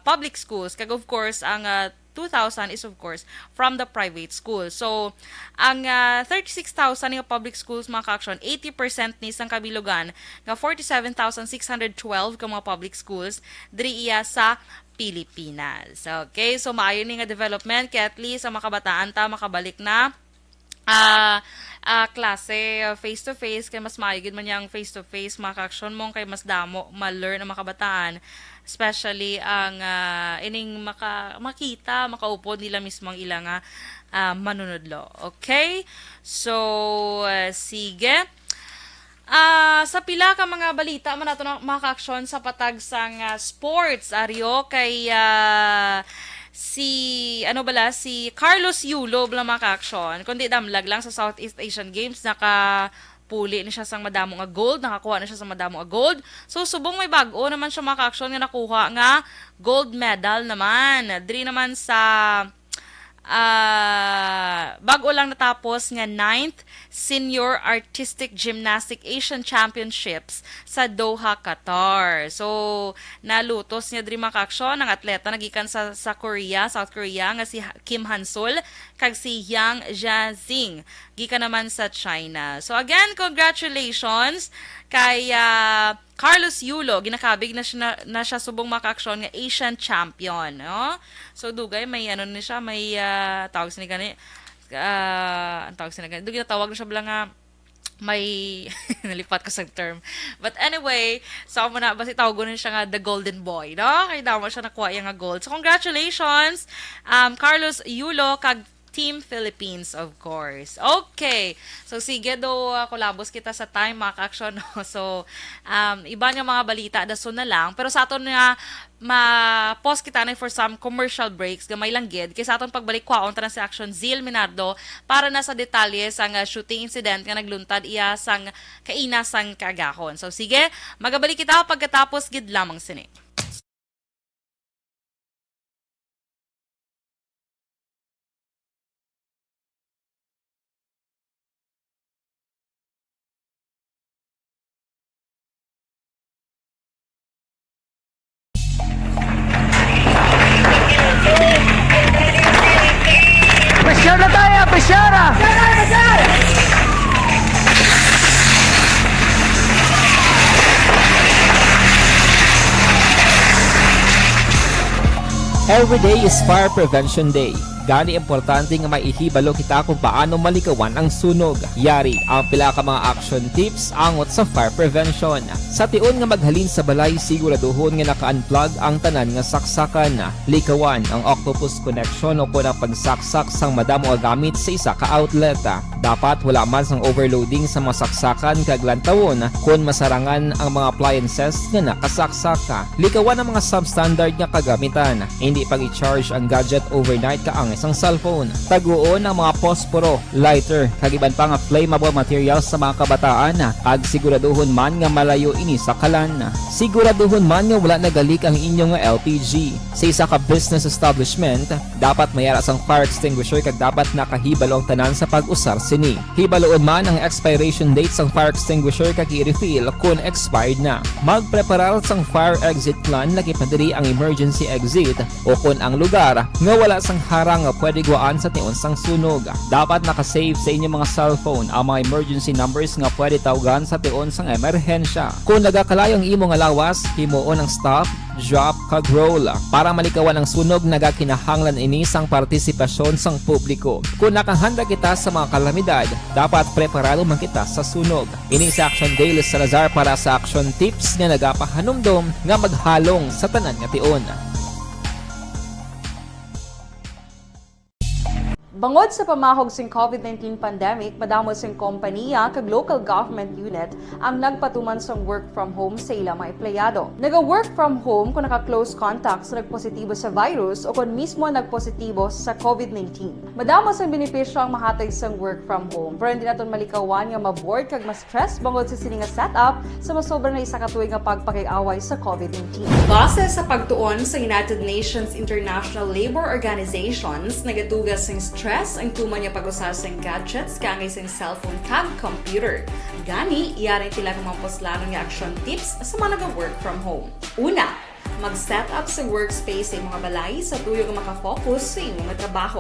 public schools. Kag, of course, ang, ah, two thousand is, of course, from the private school. So, ang, ah, thirty-six thousand nga public schools, mga ka-aksyon, eighty percent ni sang kabilugan nga forty-seven thousand six hundred twelve ka mga public schools diri iya sa Pilipinas. Okay, so maayo ni nga development, kay at least ang mga kabataan ta makabalik na, ah, ah, klase, ah, face to face, kay mas maayo gid man yang face to face, mga ka-aksyon mo, kay mas damo ma-learn ang mga kabataan, especially ang, ah, ining maka-, makita, makaupod nila mismo ang ila nga, ah, manunodlo. Okay? So, ah, sige. Ah, sa pila ka mga balita man nato na, mga ka-aksyon, sa patag sang, ah, sports, Aryo, kay, ah, si, ano bala, si Carlos Yulo bala, mga ka-aksyon, kundi damlag lang sa Southeast Asian Games, naka puli ni siya sang madamo nga gold, nakakuha na siya sa madamo nga gold. So, subong may bag-o naman siya, mga ka-aksyon, nga nakuha nga gold medal naman. Diri naman sa, ah, bag-o lang natapos nga ninth Senior Artistic Gymnastic Asian Championships sa Doha, Qatar. So, nalutos niya diri, mga ka-aksyon, ang atleta nagikan sa, sa Korea, South Korea, nga si Ha-, Kim Hansul kag si Yang Jiazing gikan naman sa China. So again, congratulations kay, ah, Carlos Yulo. Ginakabig na siya, na, na siya subong, mga ka-aksyon, nga Asian champion, no? So dugay may ano ni siya, may, ah, tawag sini gani, ah, ang tawag sini gani, dugay natawag na siya bala nga may nalipat ko sa term. But anyway, so amo na, basi tawgon na siya nga the golden boy, no? Kay damo siya nakuha iya nga gold. So congratulations, um, Carlos Yulo kag Team Philippines, of course. Okay. So, sige do, uh, kulabos kita sa time, mga ka-aksyon, no? So, um, iban nga mga balita, dason na lang. Pero sa aton nga, ma-pause kita na for some commercial breaks, gamay lang gid. Kay sa aton pagbalik, kwaon ta na si Action Zil Minardo para na sa detalye sang, uh, shooting incident nga nagluntad iya sang kaina sang kaagahon. So, sige, magabalik kita pagkatapos gid lamang sini. Pressure na tayo! Pressure na! Every day is Fire Prevention Day. Gani, importante nga may ihibalo kita kung paano malikawan ang sunog. Yari ang pila ka mga action tips angot sa fire prevention. Sa tion nga maghalin sa balay, siguraduhon nga naka-unplug ang tanan nga saksakan. Likawan ang octopus connection o kon ang pagsaksak sang madamo nga gamit sa isa ka outlet. Dapat wala man sang overloading sa mga saksakan kag lantawon kon masarangan ang mga appliances nga nakasaksak. Likawan ang mga substandard nga kagamitan. Hindi pag-i-charge ang gadget overnight kaangay sang cellphone. Taguon ang mga posporo, lighter, kag iban pa nga flammable materials sa mga kabataan, kag siguraduhon man nga malayo ini sa kalan. Siguraduhon man nga wala nagalik ang inyo nga L P G. Sa isa ka business establishment, dapat may ara sang fire extinguisher kag dapat nakahibalo ang tanan sa pag-usar sini. Hibaloon man ang expiration date sang fire extinguisher kag i-refill kon expired na. Magpreparar sang fire exit plan, lakip na diri ang emergency exit o kon ang lugar nga wala sang harang nga pwede guwaan sa tion sang sunog. Dapat naka-save sa inyo mga cellphone ang mga emergency numbers nga pwede tawgan sa tion sang emerhensya. Kon nagakalayo ang imo nga lawas, himuon ang stop, drop, kag roll. Para malikawan ang sunog, nagakinahanglan ini sang partisipasyon sang publiko. Kon nakahanda kita sa mga kalamidad, dapat preparado man kita sa sunog. Ini si Action Dale Salazar para sa Action Tips nga nagapahanumdom nga maghalong sa tanan nga tion. Bangod sa pamahog sing COVID nineteen pandemic, madamo sing kompaniya kag local government unit ang nagpatuman sang work from home sa ila mga empleyado. Naga-work from home kung naka-close contact sa nagpositibo sa virus o kon mismo nagpositibo sa COVID nineteen. Madamo sang benepisyo ang mahatag sang work from home, pero hindi naton malikawan nga ma-bored kag ma-stress bangod sa sini nga setup sa masobra na isa ka tuig nga pagpakig-away sa COVID nineteen. Base sa pagtuon sa United Nations International Labour Organizations, nagatuga sing stress ang tuman nga pag-usar sing gadgets kaangay sing cellphone kag computer. Gani, yari ang pila ka mga puslanon nga action tips sa mga naga-work from home. Una, mag-set up sa workspace sa imo nga balay sa tuyo nga makafocus sa imo nga trabaho.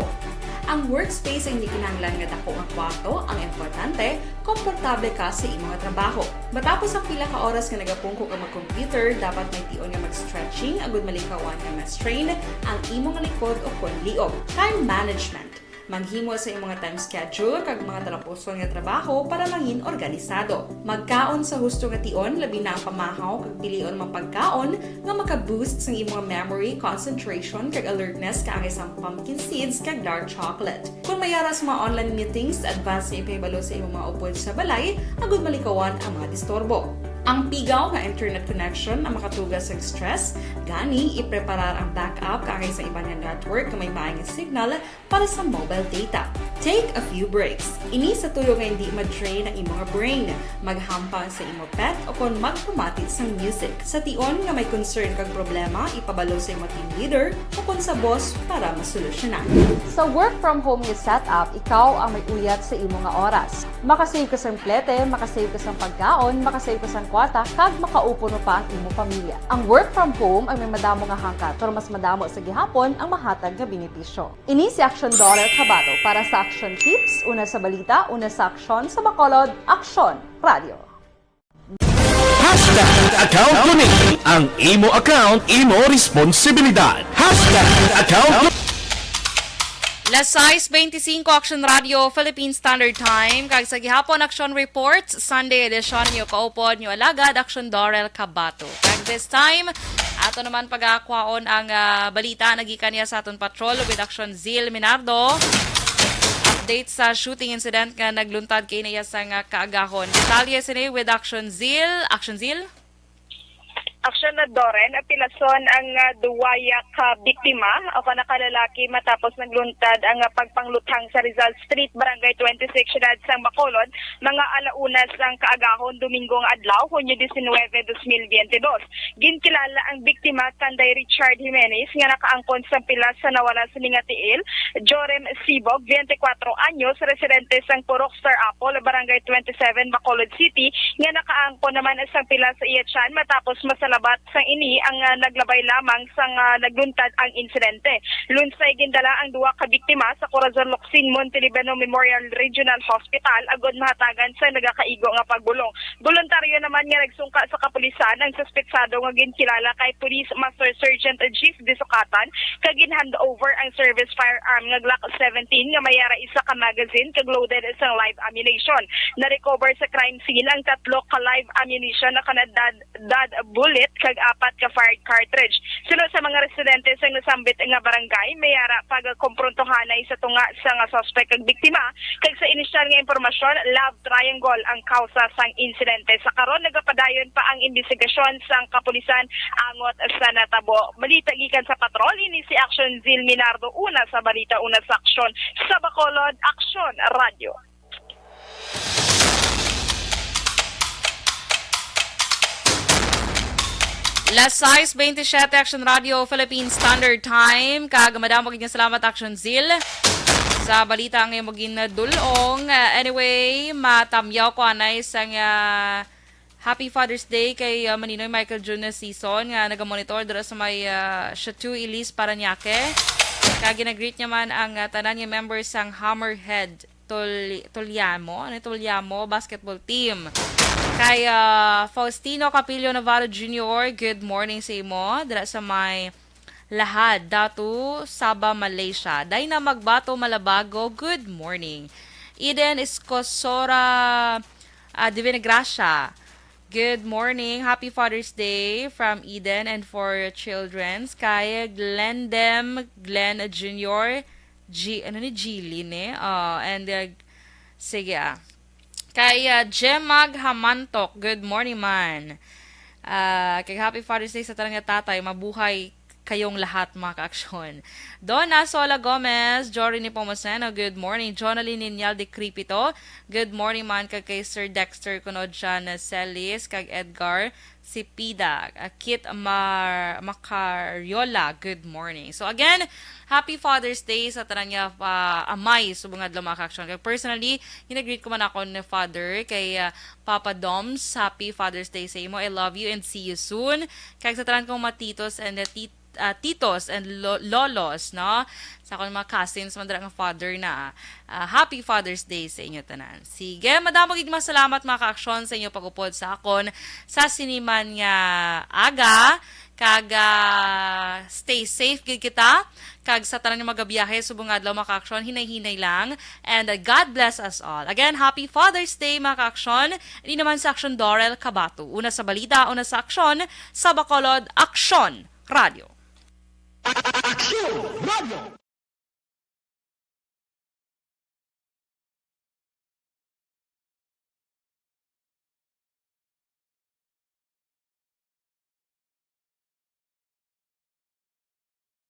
Ang workspace ay hindi kinahanglan nga dako nga kwarto, ang importante, komportable ka sa imo nga trabaho. Matapos ang pila ka oras nga nagapungko ka mag-computer, dapat may tion nga mag-stretching agud malikawan nga ma-strain ang imo nga likod o kon liog. Time management. Maghimo sa imo nga time schedule kag mga talapuson nga trabaho para mangin organisado. Magkaon sa husto nga tion, labi na ang pamahaw kag pilion mga pagkaon nga maka-boost sang imo nga memory, concentration, kag alertness kaangay sang pumpkin seeds kag dark chocolate. Kon may ara sa mga online meetings, advance nga ipahibalo sa imo mga upod sa balay agud malikawan ang mga disturbo. Ang pigaw nga internet connection ang makatuga sa stress, gani ipreparar ang backup kaagay sa iban nga network nga may maayong signal para sa mobile data. Take a few breaks. Ini sa tuyo nga hindi ma-drain ang imo nga brain, maghampang sa imo pet, o kon magpamati sang music. Sa tion nga may concern kag problema, ipabalo sa imo team leader o kon sa boss para masolusyonan. Sa work from home nga setup, ikaw ang may uyat sa imo nga oras. Makasave ka sang plete, makasave ka sang pagkaon, makasave ka sang kwarta, kag makaupo pa ang imo pamilya. Ang work from home ang may madamo nga hangkat, pero mas madamo sa gihapon ang mahatag nga benepisyo. Ini si Action Dollar Kabato para sa Action Tips, una sa balita, una sa aksyon, sa Bacolod, Aksyon Radio. Hashtag account ko ni. Ang imo account, imo responsibilidad. Hashtag account ko Las sais beintisinko, Action Radio, Philippine Standard Time, kag sa gihapon, Action Reports, Sunday edition, niyo kaupod, niyo alagad, Action Dorel Kabato. Kag this time, ato naman pagakwaon ang ah, balita nagikan niya sa aton patrol with Action Zil Minardo. Update sa shooting incident nga nagluntad kay niya sa nga kaagahon. Detalye sini with Action Zil. Action Zil? Aksyon na, Doren, pilason ang ah, duwaya ka biktima o kana ka lalaki matapos nagluntad ang ah, pagpangluthang sa Rizal Street, Barangay twenty-six, siyudad sang Bacolod, mga alauna sang kaagahon, Domingo nga adlaw, Hunyo diecinueve, dos mil veintidós. Ginkilala ang biktima kanday Richard Jimenez nga nakaangkon sang pilas sa nawala sini nga tiil, Jorem Sibog, twenty-four anyos, residente sang Purok Star Apple, Barangay twenty-seven, Bacolod City, nga nakaangkon naman sang pilas sa iya tiyan matapos masalabat sang ini ang ah, naglabay lamang sang ah, nagluntad ang insidente. Lunsay gindala ang duha ka biktima sa Corazon Locsin Montelibano Memorial Regional Hospital agod mahatagan sa nagakaigo nga pagbulong. Boluntaryo naman nga nagsungka sa kapulisan ang suspetsado nga ginkilala kay Police Master Sergeant Jeff Disukatan kag gin-hand over ang service firearm nga Glock seventeen nga may ara isa ka magazine kag loaded sang live ammunition. Na-recover sa crime scene ang tatlo ka live ammunition nga kana dad dad bullet kag apat ka fired cartridge. Suno sa mga residente sang nasambit nga barangay, may ara pagkomprontohanay sa tunga sang suspek kag biktima, kag sa inisyal nga impormasyon, love triangle ang kausa sang insidente. Sa karon, nagapadayon pa ang imbestigasyon sang kapulisan angot sa natabo. Balita gikan sa patrol, ini si Action Zil Minardo, una sa balita, una sa aksyon, sa Bacolod, Aksyon Radio. Las sais beintisyete, Action Radio, Philippine Standard Time. Kag madamo gid nga salamat, Action Zil, sa balita nga imo ginadul-ong. Uh, anyway, matamyaw ko anay sang uh, Happy Father's Day kay uh, Maninoy Michael Junior Season nga nagamonitor dira sa may uh, Chateau Elise, Parañaque. Kag ginagreet niya man ang uh, tanan nga members sang Hammerhead Tul Tulyamo, ano, Tulyamo basketball team. Kay ah, Faustino Capillo Navarro Junior, good morning sa imo. Dira sa may Lahad, Datu, Sabah, Malaysia. Dayna Magbato Malabago, good morning. Eden Escosora ah, Divina Gracia, good morning. Happy Father's Day from Eden and for your children. Kay Glendem Glenn Junior, G, ano ni, Jilin eh. Oh, and uh, sige ah. Kay uh, Jemag Hamantok, good morning man. Uh, kay happy Father's Day sa tanan nga tatay, mabuhay kayong lahat, mga kaaksyon. Donna Sola Gomez, Jory Nepomuceno, good morning. Jonalyn Ninyal de Cripito, good morning man kag kay Sir Dexter kuno dyan, Celis, kag Edgar Sipida, uh, Kit Mar Macariola, good morning. So again, happy Father's Day sa tanan nga uh, amay subong adlaw, mga kaaksyon. Kag personally, ginagreet ko man ako ni Father kay uh, Papa Doms, happy Father's Day sa imo. I love you and see you soon. Kag sa tanan kong mga titos and uh, tit uh, titos and lo- lolos, no? Sa akong mga cousins man dira nga father na. Uh, happy Father's Day sa inyo tanan. Sige, madamo gid masalamat, mga kaaksyon, sa inyo pagupod sa akon sa siniman nga aga. Kag uh, stay safe gid kita. Kag sa tanan nga magabiyahe subong adlaw, mga kaaksyon, hinay-hinay lang. And uh, God bless us all. Again, happy Father's Day, mga kaaksyon. Ini naman sa Aksyon Dorel Kabato. Una sa balita, una sa aksyon, sa Bacolod, Aksyon Radio. Aksyon Radio.